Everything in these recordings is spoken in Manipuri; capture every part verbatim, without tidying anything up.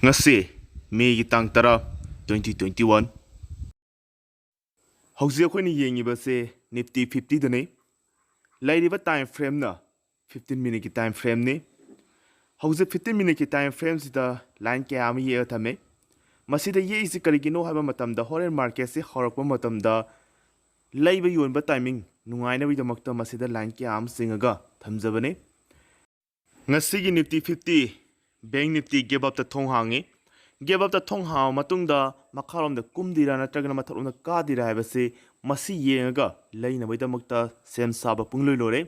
ꯉꯁꯤ ꯃꯦꯒꯤ ꯇꯥꯡ ꯇꯔꯥ, twenty twenty one꯫ ꯍꯧꯖꯤꯛ ꯑꯩꯈꯣꯏꯅ ꯌꯦꯡꯉꯤꯕꯁꯦ Nifty fifty ꯗꯅꯤ꯫ ꯂꯩꯔꯤꯕ time frame ꯅ fifteen minute ꯀꯤ time frame ꯅꯤ꯫ ꯍꯧꯖꯤꯛ fifteen minute ꯀꯤ time frame ꯁꯤꯗ line ꯀꯌꯥ ꯑꯃ ꯌꯦꯛꯑ ꯊꯝꯃꯦ꯫ ꯃꯁꯤꯗ ꯌꯦꯛꯏꯁꯤ ꯀꯔꯤꯒꯤꯅꯣ ꯍꯥꯏꯕ ꯃꯇꯝꯗ, ꯍꯣꯔꯦꯟ market ꯁꯤ ꯍꯧꯔꯛꯄ ꯃꯇꯝꯗ ꯂꯩꯕ ꯌꯣꯟꯕ timing ꯅꯨꯡꯉꯥꯏꯅꯕꯒꯤꯗꯃꯛꯇ ꯃꯁꯤꯗ line ꯀꯌꯥ ꯑꯃ ꯆꯤꯡꯉꯒ ꯊꯝꯖꯕꯅꯤ꯫ ꯉꯁꯤꯒꯤ Nifty fifty, Bank Nifty gap up ꯇ ꯊꯣꯡ ꯍꯥꯡꯉꯤ꯫ Gap up ꯇ ꯊꯣꯡ ꯍꯥꯡꯉ ꯃꯇꯨꯡꯗ ꯃꯈꯥꯔꯣꯝꯗ ꯀꯨꯝꯗꯣꯏꯔꯥ ꯅꯠꯇ꯭ꯔꯒꯅ ꯃꯊꯛꯂꯣꯝꯗ ꯀꯥꯗꯣꯏꯔꯥ ꯍꯥꯏꯕꯁꯤ ꯃꯁꯤ ꯌꯦꯡꯉꯒ ꯂꯩꯅꯕꯒꯤꯗꯃꯛꯇ ꯁꯦꯝ ꯁꯥꯕ ꯄꯨꯡꯂꯣꯏ ꯂꯣꯏꯔꯦ꯫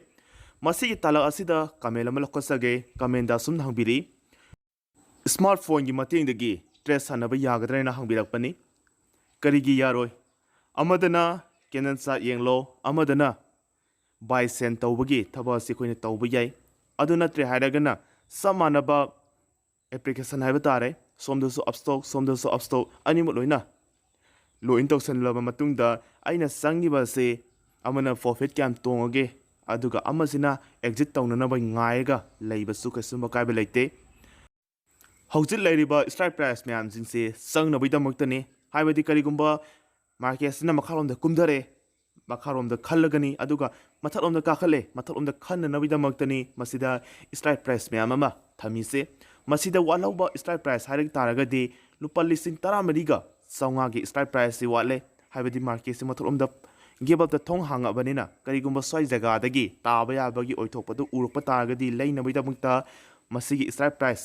ꯃꯁꯤꯒꯤ ꯇꯥꯂꯛ ꯑꯁꯤꯗ comment ꯑꯃ ꯂꯧꯈꯠꯆꯒꯦ꯫ Comment ꯗ ꯑꯁꯨꯝꯅ ꯍꯪꯕꯤꯔꯤ: "Smart phone ꯒꯤ ꯃꯇꯦꯡꯗꯒꯤ trade ꯁꯥꯟꯅꯕ ꯌꯥꯒꯗ꯭ꯔꯥ?" ꯍꯥꯏꯅ ꯍꯪꯕꯤꯔꯛꯄꯅꯤ꯫ ꯀꯔꯤꯒꯤ ꯌꯥꯔꯣꯏ? ꯑꯃꯗꯅ candle chart ꯌꯦꯡꯂꯣ, ꯑꯃꯗꯅ buy sell ꯇꯧꯕꯒꯤ ꯊꯕꯛ ꯑꯁꯤ ꯑꯩꯈꯣꯏꯅ ꯇꯧꯕ ꯌꯥꯏ꯫ ꯑꯗꯨ ꯅꯠꯇ꯭ꯔꯦ ꯍꯥꯏꯔꯒꯅ ꯆꯞ ꯃꯥꯟꯅꯕ application ꯍꯥꯏꯕ ꯇꯥꯔꯦ, ꯁꯣꯝꯗꯁꯨ upstock, ꯁꯣꯝꯗꯁꯨ upstock, ꯑꯅꯤꯃꯛ ꯂꯣꯏꯅ log in ꯇꯧꯁꯜꯂꯕ ꯃꯇꯨꯡꯗ ꯑꯩꯅ ꯆꯪꯉꯤꯕ ꯑꯁꯤ ꯑꯃꯅ profit ꯀꯌꯥꯝ ꯇꯣꯡꯉꯒꯦ, ꯑꯗꯨꯒ ꯑꯃꯁꯤꯅ exit ꯇꯧꯅꯅꯕ ꯉꯥꯏꯔꯒ ꯂꯩꯕꯁꯨ ꯀꯩꯁꯨꯝ ꯑꯀꯥꯏꯕ ꯂꯩꯇꯦ꯫ ꯍꯧꯖꯤꯛ ꯂꯩꯔꯤꯕ strike price ꯃꯌꯥꯝꯁꯤꯡꯁꯦ ꯆꯪꯅꯕꯒꯤꯗꯃꯛꯇꯅꯤ꯫ ꯍꯥꯏꯕꯗꯤ ꯀꯔꯤꯒꯨꯝꯕ market ꯁꯤꯅ ꯃꯈꯥꯔꯣꯝꯗ ꯀꯨꯝꯊꯔꯛꯑꯦ, ꯃꯈꯥꯔꯣꯝꯗ ꯈꯜꯂꯒꯅꯤ, ꯑꯗꯨꯒ ꯃꯊꯛꯂꯣꯝꯗ ꯀꯥꯈꯠꯂꯦ, ꯃꯊꯛꯂꯣꯝꯗ ꯈꯟꯅꯅꯕꯒꯤꯗꯃꯛꯇꯅꯤ ꯃꯁꯤꯗ strike price ꯃꯌꯥꯝ ꯑꯃ ꯊꯝꯃꯤꯁꯦ꯫ ꯃꯁꯤꯗ ꯋꯥꯠꯍꯧꯕ strike price ꯍꯥꯏꯔꯛ ꯇꯥꯔꯒꯗꯤ ꯂꯨꯄꯥ ꯂꯤꯁꯤꯡ ꯇꯔꯥꯃꯔꯤꯒ ꯆꯥꯝꯃꯉꯥꯒꯤ strike price ꯁꯤ ꯋꯥꯠꯂꯦ꯫ ꯍꯥꯏꯕꯗꯤ market ꯁꯤ ꯃꯊꯛꯂꯣꯝꯗ gap up ꯇ ꯊꯣꯡ ꯍꯥꯡꯉꯕꯅꯤꯅ ꯀꯔꯤꯒꯨꯝꯕ ꯁ꯭ꯋꯥꯏ ꯖꯒꯥꯗꯒꯤ ꯇꯥꯕ ꯌꯥꯕꯒꯤ ꯑꯣꯏꯊꯣꯛꯄꯗꯨ ꯎꯔꯛꯄ ꯇꯥꯔꯒꯗꯤ ꯂꯩꯅꯕꯒꯤꯗꯃꯛꯇ ꯃꯁꯤꯒꯤ strike price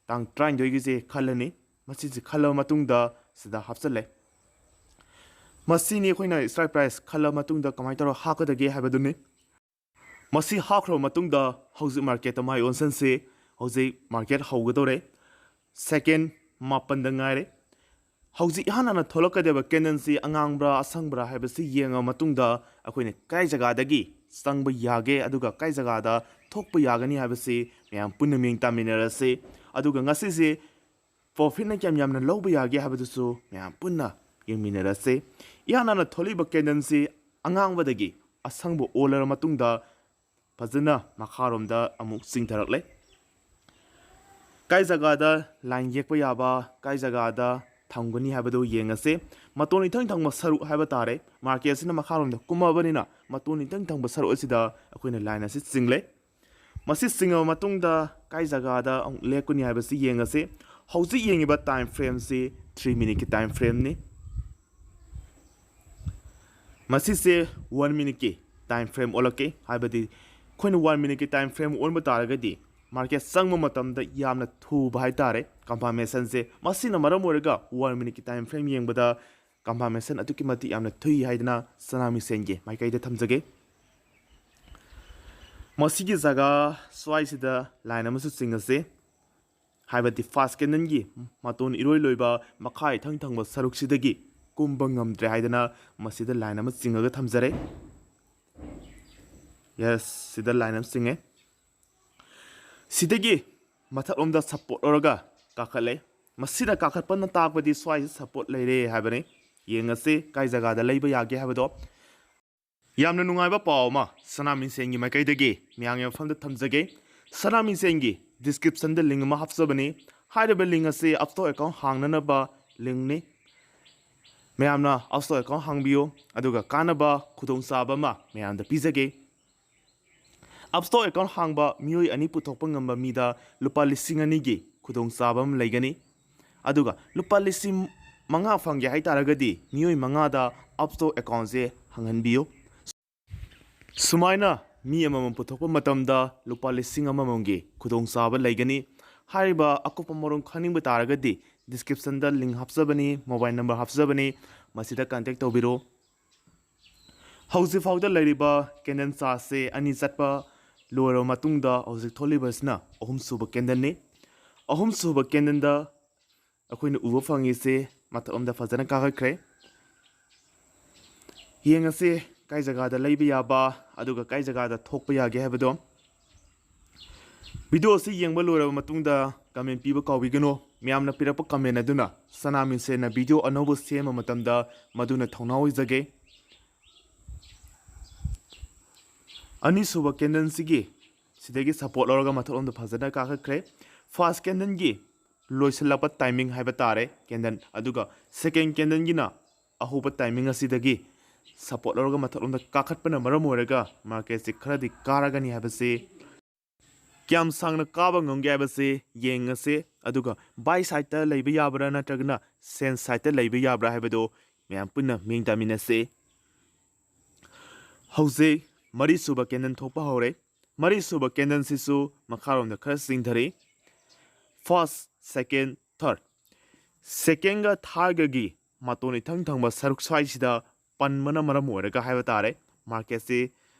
ꯇꯥꯡ ꯇꯔꯥꯅꯤꯊꯣꯏꯒꯤꯁꯦ ꯈꯜꯂꯅꯤ꯫ ꯃꯁꯤꯁꯦ ꯈꯜꯂꯕ ꯃꯇꯨꯡꯗ ꯁꯤꯗ ꯍꯥꯞꯆꯜꯂꯦ꯫ ꯃꯁꯤꯅꯤ ꯑꯩꯈꯣꯏꯅ strike price ꯈꯜꯂꯕ ꯃꯇꯨꯡꯗ ꯀꯃꯥꯏꯅ ꯇꯧꯔꯒ ꯍꯥꯞꯀꯗꯒꯦ ꯍꯥꯏꯕꯗꯨꯅꯤ꯫ ꯃꯁꯤ ꯍꯥꯞꯈ꯭ꯔꯕ ꯃꯇꯨꯡꯗ ꯍꯧꯖꯤꯛ market ꯇ ꯃꯥꯏ ꯑꯣꯟꯁꯟꯁꯤ꯫ ꯍꯧꯖꯤꯛ market ꯍꯧꯒꯗꯧꯔꯦ꯫ Second ꯃꯥꯄꯟꯗ ꯉꯥꯏꯔꯦ꯫ ꯍꯧꯖꯤꯛ ꯏꯍꯥꯟ ꯍꯥꯟꯅ ꯊꯣꯛꯂꯛꯀꯗꯕ candle ꯁꯤ ꯑꯉꯥꯡꯕ꯭ꯔꯥ ꯑꯁꯪꯕ꯭ꯔꯥ ꯍꯥꯏꯕꯁꯤ ꯌꯦꯡꯉ ꯃꯇꯨꯡꯗ ꯑꯩꯈꯣꯏꯅ ꯀꯥꯏ ꯖꯒꯥꯗꯒꯤ ꯆꯪꯕ ꯌꯥꯒꯦ, ꯑꯗꯨꯒ ꯀꯥꯏ ꯖꯒꯥꯗ ꯊꯣꯛꯄ ꯌꯥꯒꯅꯤ ꯍꯥꯏꯕꯁꯤ ꯃꯌꯥꯝ ꯄꯨꯟꯅ ꯃꯤꯠꯌꯦꯡ ꯇꯥꯃꯤꯟꯅꯔꯁꯤ꯫ ꯑꯗꯨꯒ ꯉꯁꯤꯁꯦ profit ꯅ ꯀꯌꯥꯝ ꯌꯥꯝꯅ ꯂꯧꯕ ꯌꯥꯒꯦ ꯍꯥꯏꯕꯗꯨꯁꯨ ꯃꯌꯥꯝ ꯄꯨꯟꯅ ꯌꯦꯡꯃꯤꯟꯅꯔꯁꯤ꯫ ꯏꯍꯥꯟ ꯍꯥꯟꯅ ꯊꯣꯛꯂꯛꯏꯕ candle ꯁꯤ ꯑꯉꯥꯡꯕꯗꯒꯤ ꯑꯁꯪꯕ ꯑꯣꯜꯂꯔ ꯃꯇꯨꯡꯗ ꯐꯖꯅ ꯃꯈꯥꯔꯣꯝꯗ ꯑꯃꯨꯛ ꯆꯤꯡꯊꯔꯛꯂꯦ꯫ ꯀꯥꯏ ꯖꯒꯥꯗ line ꯌꯦꯛꯄ ꯌꯥꯕ, ꯀꯥꯏ ꯖꯒꯥꯗ ꯊꯝꯒꯅꯤ ꯍꯥꯏꯕꯗꯨ ꯌꯦꯡꯉꯁꯦ꯫ ꯃꯇꯣꯟ ꯏꯊꯪ ꯊꯪꯕ ꯁꯔꯨꯛ ꯍꯥꯏꯕ ꯇꯥꯔꯦ, market ꯑꯁꯤꯅ ꯃꯈꯥꯔꯣꯝꯗ ꯀꯨꯝꯃꯕꯅꯤꯅ ꯃꯇꯣꯟ ꯏꯊꯪ ꯊꯪꯕ ꯁꯔꯨꯛ ꯑꯁꯤꯗ ꯑꯩꯈꯣꯏꯅ line ꯑꯁꯤ ꯆꯤꯡꯂꯦ꯫ ꯃꯁꯤ ꯆꯤꯡꯉꯕ ꯃꯇꯨꯡꯗ ꯀꯥꯏ ꯖꯒꯥꯗ ꯑꯃꯨꯛ ꯂꯦꯞꯀꯅꯤ ꯍꯥꯏꯕꯁꯤ ꯌꯦꯡꯉꯁꯤ꯫ ꯍꯧꯖꯤꯛ ꯌꯦꯡꯉꯤꯕ time frameꯁꯤ three minuteꯀꯤ time frameꯅꯤ꯫ ꯃꯁꯤꯁꯦ one minuteꯀꯤ time frame ꯑꯣꯜꯂꯛꯀꯦ, ꯍꯥꯏꯕꯗꯤ ꯑꯩꯈꯣꯏꯅ one minuteꯀꯤ time frame ꯑꯣꯟꯕ ꯇꯥꯔꯒꯗꯤ market ꯆꯪꯕ ꯃꯇꯝꯗ ꯌꯥꯝꯅ ꯊꯨꯕ ꯍꯥꯏꯇꯥꯔꯦ confirmationꯁꯦ꯫ ꯃꯁꯤꯅ ꯃꯔꯝ ꯑꯣꯏꯔꯒ one minuteꯀꯤ time frame ꯌꯦꯡꯕꯗ confirmation ꯑꯗꯨꯛꯀꯤ ꯃꯇꯤꯛ ꯌꯥꯝꯅ ꯊꯨꯏ ꯍꯥꯏꯗꯅ ꯁꯅꯥ ꯃꯤꯡꯁꯦꯟꯒꯤ ꯃꯥꯏꯀꯩꯗ ꯊꯝꯖꯒꯦ꯫ ꯃꯁꯤꯒꯤ ꯖꯒꯥ ꯁ꯭ꯋꯥꯏꯁꯤꯗ line ꯑꯃꯁꯨ ꯆꯤꯡꯉꯁꯦ, ꯍꯥꯏꯕꯗꯤ first candleꯒꯤ ꯃꯇꯣꯟ ꯏꯔꯣꯏ ꯂꯣꯏꯕ ꯃꯈꯥ ꯏꯊꯪ ꯊꯪꯕ ꯁꯔꯨꯛꯁꯤꯗꯒꯤ ꯀꯨꯝꯕ ꯉꯝꯗ꯭ꯔꯦ ꯍꯥꯏꯗꯅ ꯃꯁꯤꯗ line ꯑꯃ ꯆꯤꯡꯉꯒ ꯊꯝꯖꯔꯦ꯫ Yes, ꯁꯤꯗ line ꯑꯃ ꯆꯤꯡꯉꯦ꯫ ꯁꯤꯗꯒꯤ ꯃꯊꯛꯂꯣꯝꯗ support ꯂꯧꯔꯒ ꯀꯥꯈꯠꯂꯦ꯫ ꯃꯁꯤꯅ ꯀꯥꯈꯠꯄꯅ ꯇꯥꯛꯄꯗꯤ ꯁ꯭ꯋꯥꯏꯁꯤ support ꯂꯩꯔꯦ ꯍꯥꯏꯕꯅꯤ꯫ ꯌꯦꯡꯉꯁꯤ ꯀꯥꯏ ꯖꯒꯥꯗ ꯂꯩꯕ ꯌꯥꯒꯦ ꯍꯥꯏꯕꯗꯣ꯫ ꯌꯥꯝꯅ ꯅꯨꯡꯉꯥꯏꯕ ꯄꯥꯎ ꯑꯃ ꯁꯅꯥ ꯃꯤꯡꯁꯦꯟꯒꯤ ꯃꯥꯏꯀꯩꯗꯒꯤ ꯃꯌꯥꯝꯒꯤ ꯃꯐꯝꯗ ꯊꯝꯖꯒꯦ꯫ ꯁꯅꯥ ꯃꯤꯡꯁꯦꯟꯒꯤ descriptionꯗ link ꯑꯃ ꯍꯥꯞꯆꯕꯅꯤ꯫ ꯍꯥꯏꯔꯤꯕ link ꯑꯁꯤ Upstox account ꯍꯥꯡꯅꯅꯕ linkꯅꯤ꯫ ꯃꯌꯥꯝꯅ Upstox account ꯍꯥꯡꯕꯤꯌꯨ, ꯑꯗꯨꯒ ꯀꯥꯟꯅꯕ ꯈꯨꯗꯣꯡꯆꯥꯕ ꯑꯃ ꯃꯌꯥꯝꯗ ꯄꯤꯖꯒꯦ꯫ Upstox account ꯍꯥꯡꯕ ꯃꯤꯑꯣꯏ ꯑꯅꯤ ꯄꯨꯊꯣꯛꯄ ꯉꯝꯕ ꯃꯤꯗ ꯂꯨꯄꯥ ꯂꯤꯁꯤꯡ ꯑꯅꯤꯒꯤ ꯈꯨꯗꯣꯡꯆꯥꯕ ꯑꯃ ꯂꯩꯒꯅꯤ꯫ ꯑꯗꯨꯒ ꯂꯨꯄꯥ ꯂꯤꯁꯤꯡ ꯃꯉꯥ ꯐꯪꯒꯦ ꯍꯥꯏꯇꯥꯔꯒꯗꯤ ꯃꯤꯑꯣꯏ ꯃꯉꯥꯗ Upstox accountꯁꯦ ꯍꯥꯡꯍꯟꯕꯤꯌꯨ꯫ ꯁꯨꯃꯥꯏꯅ ꯃꯤ ꯑꯃꯃꯝ ꯄꯨꯊꯣꯛꯄ ꯃꯇꯝꯗ ꯂꯨꯄꯥ ꯂꯤꯁꯤꯡ ꯑꯃꯃꯝꯒꯤ ꯈꯨꯗꯣꯡꯆꯥꯕ ꯂꯩꯒꯅꯤ꯫ ꯍꯥꯏꯔꯤꯕ ꯑꯀꯨꯞꯄ ꯃꯔꯣꯜ ꯈꯪꯅꯤꯡꯕ ꯇꯥꯔꯒꯗꯤ descriptionꯗ link ꯍꯥꯞꯆꯕꯅꯤ, mobile number ꯍꯥꯞꯆꯕꯅꯤ, ꯃꯁꯤꯗ contact ꯇꯧꯕꯤꯔꯣ꯫ ꯍꯧꯖꯤꯛ ꯐꯥꯎꯗ ꯂꯩꯔꯤꯕ candle chartꯁꯦ ꯑꯅꯤ ꯆꯠꯄ ꯂꯣꯏꯔꯕ ꯃꯇꯨꯡꯗ ꯍꯧꯖꯤꯛ ꯊꯣꯛꯂꯤꯕꯁꯤꯅ ꯑꯍꯨꯝꯁꯨꯕ candleꯅꯤ꯫ ꯑꯍꯨꯝꯁꯨꯕ candleꯗ ꯑꯩꯈꯣꯏꯅ ꯎꯕ ꯐꯪꯉꯤꯁꯦ ꯃꯊꯛꯂꯣꯝꯗ ꯐꯖꯅ ꯀꯥꯈꯠꯈ꯭ꯔꯦ꯫ ꯌꯦꯡꯉꯁꯤ ꯀꯥꯏ ꯖꯒꯥꯗ ꯂꯩꯕ ꯌꯥꯕ, ꯑꯗꯨꯒ ꯀꯥꯏ ꯖꯒꯥꯗ ꯊꯣꯛꯄ ꯌꯥꯒꯦ ꯍꯥꯏꯕꯗꯣ꯫ Video ꯑꯁꯤ ꯌꯦꯡꯕ ꯂꯣꯏꯔꯕ ꯃꯇꯨꯡꯗ comment ꯄꯤꯕ ꯀꯥꯎꯕꯤꯒꯅꯨ꯫ ꯃꯌꯥꯝꯅ ꯄꯤꯔꯛꯄ comment ꯑꯗꯨꯅ ꯁꯅꯥ ꯃꯤꯡꯁꯦꯟꯅ video ꯑꯅꯧꯕ ꯁꯦꯝꯕ ꯃꯇꯝꯗ ꯃꯗꯨꯅ ꯊꯧꯅꯥ ꯑꯣꯏꯖꯒꯦ꯫ ꯑꯅꯤꯁꯨꯕ candleꯁꯤꯒꯤ ꯁꯤꯗꯒꯤ support ꯂꯧꯔꯒ ꯃꯊꯛꯂꯣꯝꯗ ꯐꯖꯅ ꯀꯥꯈꯠꯈ꯭ꯔꯦ꯫ ꯐꯥꯔꯁ ꯀꯦꯟꯗꯜꯒꯤ ꯂꯣꯏꯁꯤꯜꯂꯛꯄ ꯇꯥꯏꯃꯤꯡ ꯍꯥꯏꯕ ꯇꯥꯔꯦ ꯀꯦꯟꯗꯜ, ꯑꯗꯨꯒ ꯁꯦꯀꯦꯟ ꯀꯦꯟꯗꯜꯒꯤꯅ ꯑꯍꯧꯕ ꯇꯥꯏꯃꯤꯡ ꯑꯁꯤꯗꯒꯤ ꯁꯄꯣꯔꯠ ꯂꯧꯔꯒ ꯃꯊꯛꯂꯣꯝꯗ ꯀꯥꯈꯠꯄꯅ ꯃꯔꯝ ꯑꯣꯏꯔꯒ ꯃꯥꯔꯀꯦꯠꯁꯤ ꯈꯔꯗꯤ ꯀꯥꯔꯒꯅꯤ ꯍꯥꯏꯕꯁꯤ, ꯀꯌꯥꯝ ꯁꯥꯡꯅ ꯀꯥꯕ ꯉꯝꯒꯦ ꯍꯥꯏꯕꯁꯤ ꯌꯦꯡꯉꯁꯤ꯫ ꯑꯗꯨꯒ ꯕꯥꯏ ꯁꯥꯏꯠꯇ ꯂꯩꯕ ꯌꯥꯕ꯭ꯔꯥ ꯅꯠꯇ꯭ꯔꯒꯅ ꯁꯦꯜ ꯁꯥꯏꯠꯇ ꯂꯩꯕ ꯌꯥꯕ꯭ꯔꯥ ꯍꯥꯏꯕꯗꯨ ꯃꯌꯥꯝ ꯄꯨꯟꯅ ꯃꯤꯡ ꯇꯥꯃꯤꯟꯅꯁꯤ꯫ ꯍꯧꯖꯤꯛ ꯃꯔꯤꯁꯨꯕ ꯀꯦꯟꯗꯜ ꯊꯣꯛꯄ ꯍꯧꯔꯦ꯫ ꯃꯔꯤꯁꯨꯕ ꯀꯦꯟꯗꯜꯁꯤꯁꯨ ꯃꯈꯥꯔꯣꯝꯗ ꯈꯔ ꯆꯤꯡꯊꯔꯛꯏ꯫ ꯐꯥꯔꯁ, ꯁꯦꯀꯦꯟ, ꯊꯥꯔꯠ, ꯁꯦꯀꯦꯟꯒ ꯊꯥꯔꯒꯒꯤ ꯃꯇꯣꯟ ꯏꯊꯪ ꯊꯪꯕ ꯁꯔꯨꯛ ꯁ꯭ꯋꯥꯏꯁꯤꯗ ꯄꯟꯕꯅ ꯃꯔꯝ ꯑꯣꯏꯔꯒ ꯍꯥꯏꯕ ꯇꯥꯔꯦ, ꯃꯥꯔꯀꯦꯠꯁꯤ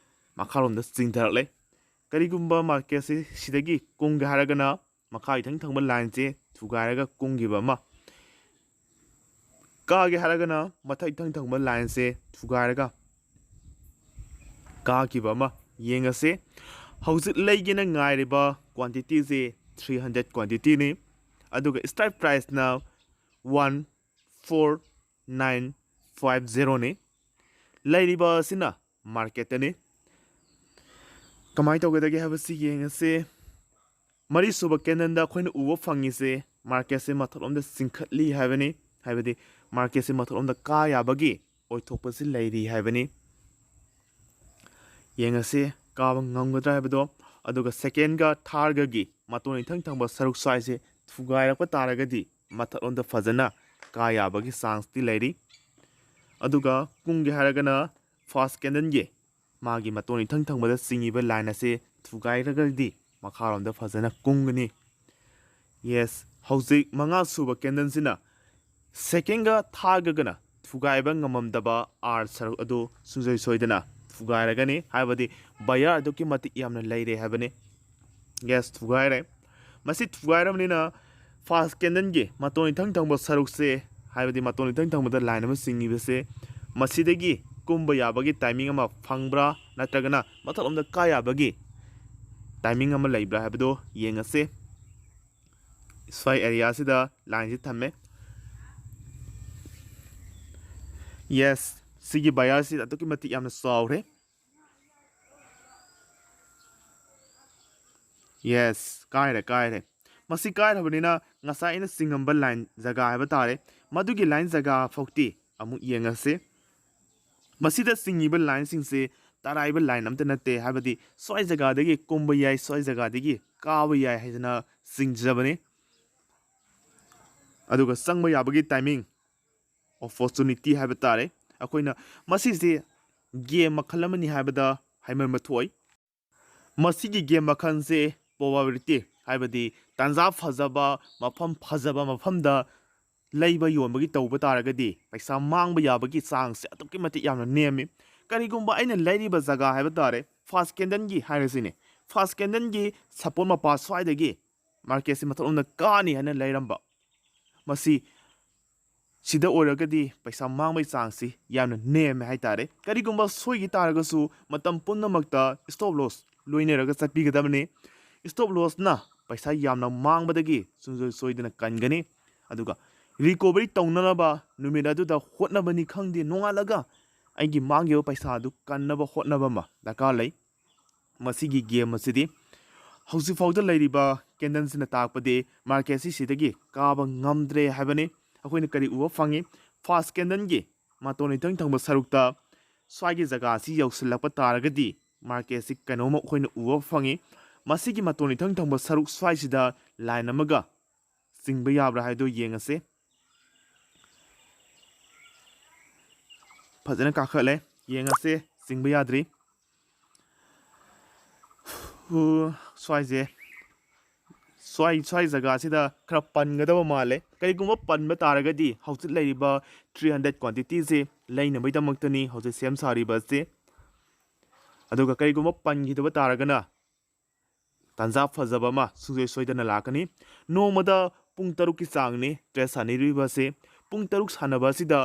ꯃꯈꯥꯔꯣꯝꯗ ꯆꯤꯡꯊꯔꯛꯂꯦ꯫ ꯀꯔꯤꯒꯨꯝꯕ ꯃꯥꯔꯀꯦꯠꯁꯤ ꯁꯤꯗꯒꯤ ꯀꯨꯝꯒꯦ ꯍꯥꯏꯔꯒꯅ ꯃꯈꯥ ꯏꯊꯪ ꯊꯪꯕ ꯂꯥꯏꯟꯁꯦ ꯊꯨꯒꯥꯏꯔꯒ ꯀꯨꯝꯈꯤꯕ ꯑꯃ, ꯀꯥꯒꯦ ꯍꯥꯏꯔꯒꯅ ꯃꯊꯛ ꯏꯊꯪ ꯊꯪꯕ ꯂꯥꯏꯟꯁꯦ ꯊꯨꯒꯥꯏꯔꯒ ꯀꯥꯈꯤꯕ ꯑꯃ ꯌꯦꯡꯉꯁꯦ꯫ ꯍꯧꯖꯤꯛ ꯂꯩꯒꯦꯅ ꯉꯥꯏꯔꯤꯕ ꯀ꯭ꯋꯥꯟꯇꯤꯇꯤꯁꯦ ꯊ꯭ꯔꯤ ꯍꯟꯗ꯭ꯔꯦꯠ ꯀ꯭ꯋꯥꯟꯇꯤꯇꯤꯅꯤ, ꯑꯗꯨꯒ ꯁ꯭ꯇ꯭ꯔꯥꯏꯛ ꯄ꯭ꯔꯥꯏꯁꯅ ꯋꯥꯟ ꯐꯣꯔ ꯅꯥꯏꯟ ꯐꯥꯏꯚ ꯖꯦꯔꯣꯅꯤ꯫ ꯂꯩꯔꯤꯕ ꯑꯁꯤꯅ ꯃꯥꯔꯀꯦꯠꯇꯅꯤ꯫ ꯀꯃꯥꯏꯅ ꯇꯧꯒꯗꯒꯦ ꯍꯥꯏꯕꯁꯤ ꯌꯦꯡꯉꯁꯦ꯫ ꯃꯔꯤꯁꯨꯕ ꯀꯦꯟꯗꯜꯗ ꯑꯩꯈꯣꯏꯅ ꯎꯕ ꯐꯪꯉꯤꯁꯦ ꯃꯥꯔꯀꯦꯠꯁꯦ ꯃꯊꯛꯂꯣꯝꯗ ꯆꯤꯡꯈꯠꯂꯤ ꯍꯥꯏꯕꯅꯤ, ꯍꯥꯏꯕꯗꯤ ꯃꯥꯔꯀꯦꯠꯁꯦ ꯃꯊꯛꯂꯣꯝꯗ ꯀꯥ ꯌꯥꯕꯒꯤ ꯑꯣꯏꯊꯣꯛꯄꯁꯤ ꯂꯩꯔꯤ ꯍꯥꯏꯕꯅꯤ꯫ ꯌꯦꯡꯉꯁꯤ ꯀꯥꯕ ꯉꯝꯒꯗ꯭ꯔꯥ ꯍꯥꯏꯕꯗꯣ꯫ ꯑꯗꯨꯒ ꯁꯦꯀꯦꯟꯒ ꯊꯥꯔꯒꯒꯤ ꯃꯇꯣꯟ ꯏꯊꯪ ꯊꯪꯕ ꯁꯔꯨꯛ ꯁ꯭ꯋꯥꯏꯁꯦ ꯊꯨꯒꯥꯏꯔꯛꯄ ꯇꯥꯔꯒꯗꯤ ꯃꯊꯛꯂꯣꯝꯗ ꯐꯖꯅ ꯀꯥ ꯌꯥꯕꯒꯤ ꯆꯥꯟꯁꯇꯤ ꯂꯩꯔꯤ꯫ ꯑꯗꯨꯒ ꯀꯨꯝꯒꯦ ꯍꯥꯏꯔꯒꯅ ꯐꯥꯔꯁ ꯀꯦꯟꯗꯜꯒꯤ ꯃꯥꯒꯤ ꯃꯇꯣꯟ ꯏꯊꯪ ꯊꯪꯕꯗ ꯆꯤꯡꯉꯤꯕ ꯂꯥꯏꯟ ꯑꯁꯤ ꯊꯨꯒꯥꯏꯔꯒꯗꯤ ꯃꯈꯥꯔꯣꯝꯗ ꯐꯖꯅ ꯀꯨꯝꯒꯅꯤ꯫ ꯌꯦꯁ, ꯍꯧꯖꯤꯛ ꯃꯉꯥ ꯁꯨꯕ ꯀꯦꯟꯗꯜꯁꯤꯅ ꯁꯦꯀꯦꯟꯒ ꯊꯥꯔꯒꯒꯅ ꯊꯨꯒꯥꯏꯕ ꯉꯝꯃꯝꯗꯕ ꯑꯥꯔ ꯁꯔꯨꯛ ꯑꯗꯨ ꯁꯨꯡꯁꯣꯏ ꯁꯣꯏꯗꯅ ꯊꯨꯒꯥꯏꯔꯒꯅꯤ, ꯍꯥꯏꯕꯗꯤ ꯕꯌꯥꯔ ꯑꯗꯨꯛꯀꯤ ꯃꯇꯤꯛ ꯌꯥꯝꯅ ꯂꯩꯔꯦ ꯍꯥꯏꯕꯅꯤ꯫ ꯌꯦꯁ, ꯊꯨꯒꯥꯏꯔꯦ꯫ ꯃꯁꯤ ꯊꯨꯒꯥꯏꯔꯕꯅꯤꯅ ꯐꯥꯔꯁ ꯀꯦꯟꯗꯜꯒꯤ ꯃꯇꯣꯟ ꯏꯊꯪ ꯊꯪꯕ ꯁꯔꯨꯛꯁꯦ, ꯍꯥꯏꯕꯗꯤ ꯃꯇꯣꯟ ꯏꯊꯪ ꯊꯪꯕꯗ ꯂꯥꯏꯟ ꯑꯃ ꯆꯤꯡꯉꯤꯕꯁꯦ, ꯃꯁꯤꯗꯒꯤ ꯀꯨꯝꯕ ꯌꯥꯕꯒꯤ ꯇꯥꯏꯃꯤꯡ ꯑꯃ ꯐꯪꯕ꯭ꯔꯥ ꯅꯠꯇ꯭ꯔꯒꯅ ꯃꯊꯛꯂꯣꯝꯗ ꯀꯥ ꯌꯥꯕꯒꯤ ꯇꯥꯏꯃꯤꯡ ꯑꯃ ꯂꯩꯕ꯭ꯔꯥ ꯍꯥꯏꯕꯗꯣ ꯌꯦꯡꯉꯁꯦ꯫ ꯁ꯭ꯋꯥꯏ ꯑꯦꯔꯤꯌꯥꯁꯤꯗ ꯂꯥꯏꯟꯁꯤ ꯊꯝꯃꯦ꯫ ꯌꯦꯁ, ꯁꯤꯒꯤ ꯕꯌꯥꯔꯁꯤ ꯑꯗꯨꯛꯀꯤ ꯃꯇꯤꯛ ꯌꯥꯝꯅ ꯆꯥꯎꯔꯦ꯫ ꯌꯦꯁ, ꯀꯥꯏꯔꯦ, ꯀꯥꯏꯔꯦ꯫ ꯃꯁꯤ ꯀꯥꯏꯔꯕꯅꯤꯅ ꯉꯁꯥꯏ ꯑꯩꯅ ꯆꯤꯡꯉꯝꯕ line ꯖꯒꯥ ꯍꯥꯏꯕ ꯇꯥꯔꯦ, ꯃꯗꯨꯒꯤ line ꯖꯒꯥ ꯐꯥꯎꯗꯤ ꯑꯃꯨꯛ ꯌꯦꯡꯉꯁꯤ꯫ ꯃꯁꯤꯗ ꯆꯤꯡꯉꯤꯕ lineꯁꯤꯡꯁꯦ ꯇꯔꯥꯏꯕ line ꯑꯝꯇ ꯅꯠꯇꯦ, ꯍꯥꯏꯕꯗꯤ ꯁ꯭ꯋꯥꯏ ꯖꯒꯥꯗꯒꯤ ꯀꯨꯝꯕ ꯌꯥꯏ, ꯁ꯭ꯋꯥꯏ ꯖꯒꯥꯗꯒꯤ ꯀꯥꯕ ꯌꯥꯏ ꯍꯥꯏꯗꯅ ꯆꯤꯡꯖꯕꯅꯤ꯫ ꯑꯗꯨꯒ ꯆꯪꯕ ꯌꯥꯕꯒꯤ timing, opportunity ꯍꯥꯏꯕ ꯇꯥꯔꯦ꯫ ꯑꯩꯈꯣꯏꯅ ꯃꯁꯤꯁꯦ game ꯃꯈꯜ ꯑꯃꯅꯤ ꯍꯥꯏꯕꯗ ꯍꯥꯏꯃꯟꯕ ꯊꯣꯛꯑꯣꯏ꯫ ꯃꯁꯤꯒꯤ game ꯃꯈꯜꯁꯦ probability, ꯍꯥꯏꯕꯗꯤ ꯇꯥꯟꯖꯥ ꯐꯖꯕ, ꯃꯐꯝ ꯐꯖꯕ ꯃꯐꯝꯗ ꯂꯩꯕ ꯌꯣꯟꯕꯒꯤ ꯇꯧꯕ ꯇꯥꯔꯒꯗꯤ ꯄꯩꯁꯥ ꯃꯥꯡꯕ ꯌꯥꯕꯒꯤ chanceꯁꯦ ꯑꯗꯨꯛꯀꯤ ꯃꯇꯤꯛ ꯌꯥꯝꯅ ꯅꯦꯝꯃꯤ꯫ ꯀꯔꯤꯒꯨꯝꯕ ꯑꯩꯅ ꯂꯩꯔꯤꯕ ꯖꯒꯥ ꯍꯥꯏꯕ ꯇꯥꯔꯦ, first candleꯒꯤ ꯍꯥꯏꯔꯁꯤꯅꯦ, first candleꯒꯤ support ꯃꯄꯥ ꯁ꯭ꯋꯥꯏꯗꯒꯤ marketꯁꯦ ꯃꯊꯛꯂꯣꯝꯗ ꯀꯥꯅꯤ ꯍꯥꯏꯅ ꯂꯩꯔꯝꯕ, ꯃꯁꯤ ꯁꯤꯗ ꯑꯣꯏꯔꯒꯗꯤ ꯄꯩꯁꯥ ꯃꯥꯡꯕꯒꯤ chanceꯁꯤ ꯌꯥꯝꯅ ꯅꯦꯝꯃꯦ ꯍꯥꯏꯇꯥꯔꯦ꯫ ꯀꯔꯤꯒꯨꯝꯕ ꯁꯣꯏꯈꯤ ꯇꯥꯔꯒꯁꯨ ꯃꯇꯝ ꯄꯨꯝꯅꯃꯛꯇ stop loss ꯂꯣꯏꯅꯔꯒ ꯆꯠꯄꯤꯒꯗꯕꯅꯤ꯫ Stop lossꯅ ꯄꯩꯁꯥ ꯌꯥꯝꯅ ꯃꯥꯡꯕꯗꯒꯤ ꯁꯨꯡꯁꯣꯏ ꯁꯣꯏꯗꯅ ꯀꯟꯒꯅꯤ꯫ ꯑꯗꯨꯒ recovery ꯇꯧꯅꯅꯕ ꯅꯨꯃꯤꯠ ꯑꯗꯨꯗ ꯍꯣꯠꯅꯕꯅꯤ ꯈꯪꯗꯦ, ꯅꯣꯡꯉꯥꯜꯂꯒ ꯑꯩꯒꯤ ꯃꯥꯡꯈꯤꯕ ꯄꯩꯁꯥ ꯑꯗꯨ ꯀꯟꯅꯕ ꯍꯣꯠꯅꯕ ꯑꯃ ꯗꯔꯀꯥꯔ ꯂꯩ꯫ ꯃꯁꯤꯒꯤ game ꯑꯁꯤꯗꯤ ꯍꯧꯖꯤꯛꯐꯥꯎꯗ ꯂꯩꯔꯤꯕ candleꯁꯤꯅ ꯇꯥꯛꯄꯗꯤ marketꯁꯤ ꯁꯤꯗꯒꯤ ꯀꯥꯕ ꯉꯝꯗ꯭ꯔꯦ ꯍꯥꯏꯕꯅꯤ꯫ ꯑꯩꯈꯣꯏꯅ ꯀꯔꯤ ꯎꯕ ꯐꯪꯉꯤ? First candleꯒꯤ ꯃꯇꯣꯟ ꯏꯊꯪ ꯊꯪꯕ ꯁꯔꯨꯛꯇ ꯁ꯭ꯋꯥꯏꯒꯤ ꯖꯒꯥꯁꯤ ꯌꯧꯁꯤꯜꯂꯛꯄ ꯇꯥꯔꯒꯗꯤ marketꯁꯤ ꯀꯩꯅꯣꯝꯃ ꯑꯩꯈꯣꯏꯅ ꯎꯕ ꯐꯪꯉꯤ꯫ ꯃꯁꯤꯒꯤ ꯃꯇꯣꯟ ꯏꯊꯪ ꯊꯪꯕ ꯁꯔꯨꯛ ꯁ꯭ꯋꯥꯏꯁꯤꯗ line ꯑꯃꯒ ꯆꯤꯡꯕ ꯌꯥꯕ꯭ꯔꯥ ꯍꯥꯏꯗꯣ ꯌꯦꯡꯉꯁꯦ꯫ ꯐꯖꯅ ꯀꯥꯈꯠꯂꯦ, ꯌꯦꯡꯉꯁꯦ, ꯆꯤꯡꯕ ꯌꯥꯗ꯭ꯔꯤ꯫ ꯍꯨ, ꯁ꯭ꯋꯥꯏꯁꯦ, ꯁ꯭ꯋꯥꯏ, ꯁ꯭ꯋꯥꯏ ꯖꯒꯥꯁꯤꯗ ꯈꯔ ꯄꯟꯒꯗꯕ ꯃꯥꯜꯂꯦ꯫ ꯀꯔꯤꯒꯨꯝꯕ ꯄꯟꯕ ꯇꯥꯔꯒꯗꯤ ꯍꯧꯖꯤꯛ ꯂꯩꯔꯤꯕ three hundred quantityꯁꯦ ꯂꯩꯅꯕꯒꯤꯗꯃꯛꯇꯅꯤ ꯍꯧꯖꯤꯛ ꯁꯦꯝ ꯁꯥꯔꯤꯕ ꯑꯁꯤ꯫ ꯑꯗꯨꯒ ꯀꯔꯤꯒꯨꯝꯕ ꯄꯟꯈꯤꯗꯕ ꯇꯥꯔꯒꯅ ꯇꯥꯟꯖꯥ ꯐꯖꯕ ꯑꯃ ꯁꯨꯡꯁꯣꯏ ꯁꯣꯏꯗꯅ ꯂꯥꯛꯀꯅꯤ꯫ ꯅꯣꯡꯃꯗ ꯄꯨꯡ ꯇꯔꯨꯛꯀꯤ ꯆꯥꯡꯅꯤ trade ꯁꯥꯟꯅꯔꯤꯕ ꯑꯁꯤ꯫ ꯄꯨꯡ ꯇꯔꯨꯛ ꯁꯥꯟꯅꯕ ꯑꯁꯤꯗ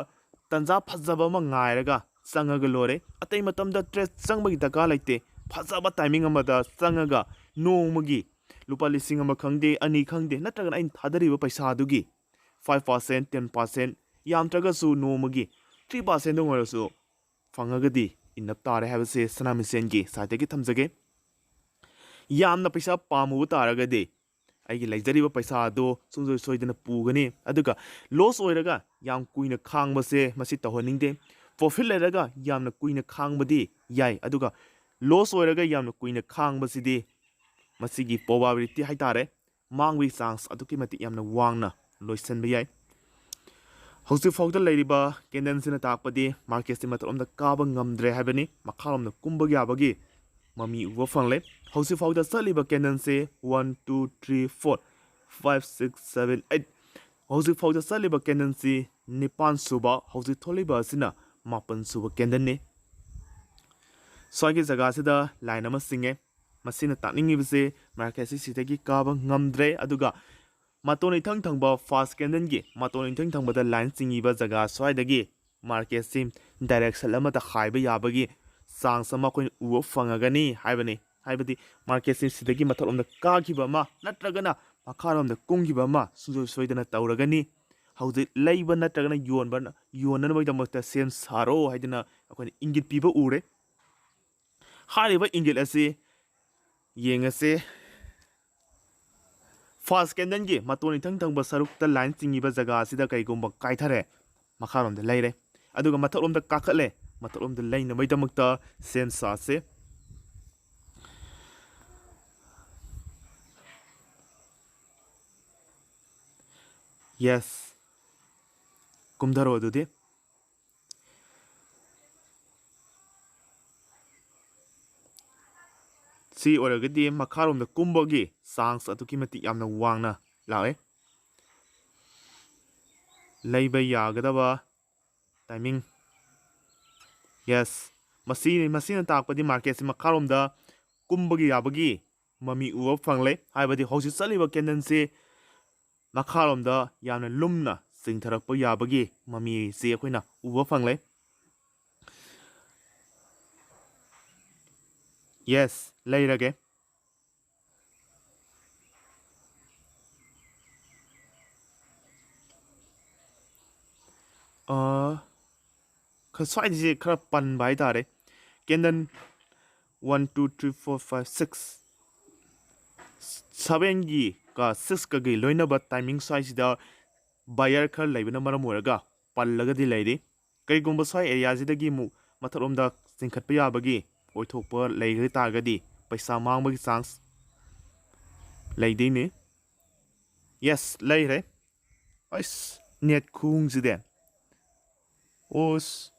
ꯇꯥꯟꯖꯥ ꯐꯖꯕ ꯑꯃ ꯉꯥꯏꯔꯒ ꯆꯪꯉꯒ ꯂꯣꯏꯔꯦ꯫ ꯑꯇꯩ ꯃꯇꯝꯗ trade ꯆꯪꯕꯒꯤ ꯗꯔꯀꯥꯔ ꯂꯩꯇꯦ꯫ ꯐꯖꯕ timing ꯑꯃꯗ ꯆꯪꯉꯒ ꯅꯣꯡꯃꯒꯤ ꯂꯨꯄꯥ ꯂꯤꯁꯤꯡ ꯑꯃ ꯈꯪꯗꯦ, ꯑꯅꯤ ꯈꯪꯗꯦ, ꯅꯠꯇ꯭ꯔꯒꯅ ꯑꯩꯅ ꯊꯥꯗꯔꯤꯕ ꯄꯩꯁꯥꯗꯨꯒꯤ five percent, ten percent, ꯌꯥꯝꯗ꯭ꯔꯒꯁꯨ ꯅꯣꯡꯃꯒꯤ three percentꯗꯪ ꯑꯣꯏꯔꯁꯨ ꯐꯪꯉꯒꯗꯤ enough ꯇꯥꯔꯦ ꯍꯥꯏꯕꯁꯦ ꯁꯅꯥꯃꯤꯁꯦꯟꯒꯤ sideꯇꯒꯤ ꯊꯝꯖꯒꯦ꯫ ꯌꯥꯝꯅ ꯄꯩꯁꯥ ꯄꯥꯝꯃꯨꯕ ꯇꯥꯔꯒꯗꯤ ꯑꯩꯒꯤ ꯂꯩꯖꯔꯤꯕ ꯄꯩꯁꯥ ꯑꯗꯣ ꯁꯨꯡꯁꯣꯏ ꯁꯣꯏꯗꯅ ꯄꯨꯒꯅꯤ꯫ ꯑꯗꯨꯒ loss ꯑꯣꯏꯔꯒ ꯌꯥꯝ ꯀꯨꯏꯅ ꯈꯥꯡꯕꯁꯦ ꯃꯁꯤ ꯇꯧꯍꯟꯅꯤꯡꯗꯦ꯫ Profit ꯂꯩꯔꯒ ꯌꯥꯝꯅ ꯀꯨꯏꯅ ꯈꯥꯡꯕꯗꯤ ꯌꯥꯏ, ꯑꯗꯨꯒ loss ꯑꯣꯏꯔꯒ ꯌꯥꯝꯅ ꯀꯨꯏꯅ ꯈꯥꯡꯕꯁꯤꯗꯤ ꯃꯁꯤꯒꯤ probability ꯍꯥꯏꯇꯥꯔꯦ, ꯃꯥꯡꯕꯒꯤ chance ꯑꯗꯨꯛꯀꯤ ꯃꯇꯤꯛ ꯌꯥꯝꯅ ꯋꯥꯡꯅ ꯂꯣꯏꯁꯤꯟꯕ ꯌꯥꯏ꯫ ꯍꯧꯖꯤꯛ ꯐꯥꯎꯗ ꯂꯩꯔꯤꯕ candleꯁꯤꯅ ꯇꯥꯛꯄꯗꯤ marketꯁꯤ ꯃꯊꯛꯂꯣꯝꯗ ꯀꯥꯕ ꯉꯝꯗ꯭ꯔꯦ ꯍꯥꯏꯕꯅꯤ, ꯃꯈꯥꯔꯣꯝꯗ ꯀꯨꯝꯕ ꯌꯥꯕꯒꯤ ꯃꯃꯤ ꯎꯕ ꯐꯪꯂꯦ꯫ ꯍꯧꯖꯤꯛ ꯐꯥꯎꯗ ꯆꯠꯂꯤꯕ candleꯁꯤ one, two, three, four, five, six, seven, eight, ꯍꯧꯖꯤꯛ ꯐꯥꯎꯗ ꯆꯠꯂꯤꯕ candleꯁꯤ ꯅꯤꯄꯥꯟ ꯁꯨꯕ, ꯍꯧꯖꯤꯛ ꯊꯣꯛꯂꯤꯕ ꯑꯁꯤꯅ ꯃꯥꯄꯟ ꯁꯨꯕ candleꯅꯤ꯫ ꯁ꯭ꯋꯥꯏꯒꯤ ꯖꯒꯥꯁꯤꯗ line ꯑꯃ ꯆꯤꯡꯉꯦ꯫ ꯃꯁꯤꯅ ꯇꯥꯛꯅꯤꯡꯉꯤꯕꯁꯦ marketꯁꯤ ꯁꯤꯗꯒꯤ ꯀꯥꯕ ꯉꯝꯗ꯭ꯔꯦ, ꯑꯗꯨꯒ ꯃꯇꯣꯟ ꯏꯊꯪ ꯊꯪꯕ first candleꯒꯤ ꯃꯇꯣꯟ ꯏꯊꯪ ꯊꯪꯕꯗ line ꯆꯤꯡꯉꯤꯕ ꯖꯒꯥ ꯁ꯭ꯋꯥꯏꯗꯒꯤ marketꯁꯤ direction ꯑꯃꯗ ꯍꯥꯏꯕ ꯌꯥꯕꯒꯤ chance ꯑꯃ ꯑꯩꯈꯣꯏꯅ ꯎꯕ ꯐꯪꯉꯒꯅꯤ ꯍꯥꯏꯕꯅꯤ꯫ ꯍꯥꯏꯕꯗꯤ marketꯁꯤ ꯁꯤꯗꯒꯤ ꯃꯊꯛꯂꯣꯝꯗ ꯀꯥꯈꯤꯕ ꯑꯃ ꯅꯠꯇ꯭ꯔꯒꯅ ꯃꯈꯥꯔꯣꯝꯗ ꯀꯨꯝꯈꯤꯕ ꯑꯃ ꯁꯨꯡꯁꯣꯏ ꯁꯣꯏꯗꯅ ꯇꯧꯔꯒꯅꯤ꯫ ꯍꯧꯖꯤꯛ ꯂꯩꯕ ꯅꯠꯇ꯭ꯔꯒꯅ ꯌꯣꯟꯕ, ꯌꯣꯟꯅꯅꯕꯒꯤꯗꯃꯛꯇ ꯁꯦꯝ ꯁꯥꯔꯣ ꯍꯥꯏꯗꯅ ꯑꯩꯈꯣꯏꯅ ꯏꯪꯒꯤꯠ ꯄꯤꯕ ꯎꯔꯦ꯫ ꯍꯥꯏꯔꯤꯕ ꯏꯪꯒꯤꯠ ꯑꯁꯤ ꯌꯦꯡꯉꯁꯦ꯫ First candleꯒꯤ ꯃꯇꯣꯟ ꯏꯊꯪ ꯊꯪꯕ ꯁꯔꯨꯛꯇ line ꯆꯤꯡꯉꯤꯕ ꯖꯒꯥ ꯑꯁꯤꯗ ꯀꯩꯒꯨꯝꯕ ꯀꯥꯏꯊꯔꯦ, ꯃꯈꯥꯔꯣꯝꯗ ꯂꯩꯔꯦ꯫ ꯑꯗꯨꯒ ꯃꯊꯛꯂꯣꯝꯗ ꯀꯥꯈꯠꯂꯦ, ꯃꯊꯛꯂꯣꯝꯗ ꯂꯩꯅꯕꯒꯤꯗꯃꯛꯇ ꯁꯦꯝ ꯁꯥꯁꯦ꯫ Yes, ꯀꯨꯝꯊꯔꯣ ꯑꯗꯨꯗꯤ꯫ ꯁꯤ ꯑꯣꯏꯔꯒꯗꯤ ꯃꯈꯥꯔꯣꯝꯗ ꯀꯨꯝꯕꯒꯤ chance ꯑꯗꯨꯛꯀꯤ ꯃꯇꯤꯛ ꯌꯥꯝꯅ ꯋꯥꯡꯅ ꯂꯥꯛꯑꯦ꯫ ꯂꯩꯕ ꯌꯥꯒꯗꯕ timing꯫ Yes, ꯃꯁꯤ, ꯃꯁꯤꯅ ꯇꯥꯛꯄꯗꯤ marketꯁꯤ ꯃꯈꯥꯔꯣꯝꯗ ꯀꯨꯝꯕꯒꯤ ꯌꯥꯕꯒꯤ ꯃꯃꯤ ꯎꯕ ꯐꯪꯂꯦ꯫ ꯍꯥꯏꯕꯗꯤ ꯍꯧꯖꯤꯛ ꯆꯠꯂꯤꯕ candleꯁꯤ ꯃꯈꯥꯔꯣꯝꯗ ꯌꯥꯝꯅ ꯂꯨꯝꯅ ꯆꯤꯡꯊꯔꯛꯄ ꯌꯥꯕꯒꯤ ꯃꯃꯤꯁꯤ ꯑꯩꯈꯣꯏꯅ ꯎꯕ ꯐꯪꯂꯦ꯫ Yes, ꯂꯩꯔꯒꯦ꯫ ꯑ, ꯈ-, ꯁ꯭ꯋꯥꯏꯁꯦ ꯈꯔ ꯄꯟꯕ ꯍꯥꯏꯇꯥꯔꯦ꯫ Candle one, two, three, four, five, six꯫ ꯁꯚꯦꯟꯒꯤ ꯀ ꯁꯤꯛꯁꯀꯒꯤ ꯂꯣꯏꯅꯕ ꯇꯥꯏꯃꯤꯡ ꯁ꯭ꯋꯥꯏꯁꯤꯗ ꯕꯥꯌꯔ ꯈꯔ ꯂꯩꯕꯅ ꯃꯔꯝ ꯑꯣꯏꯔꯒ ꯄꯜꯂꯒꯗꯤ ꯂꯩꯔꯤ꯫ ꯀꯔꯤꯒꯨꯝꯕ ꯁ꯭ꯋꯥꯏ ꯑꯦꯔꯤꯌꯥꯁꯤꯗꯒꯤ ꯑꯃꯨꯛ ꯃꯊꯛꯂꯣꯝꯗ ꯆꯤꯡꯈꯠꯄ ꯌꯥꯕꯒꯤ ꯑꯣꯏꯊꯣꯛꯄ ꯂꯩꯈ꯭ꯔ ꯇꯥꯔꯒꯗꯤ ꯄꯩꯁꯥ ꯃꯥꯡꯕꯒꯤ ꯆꯥꯟꯁ ꯂꯩꯗꯣꯏꯅꯤ꯫ ꯌꯦꯁ, ꯂꯩꯔꯦ꯫ ꯑꯁ, ꯅꯦꯠ ꯈꯨꯍꯨꯡꯁꯤꯗꯤ꯫ ꯑꯣꯁ,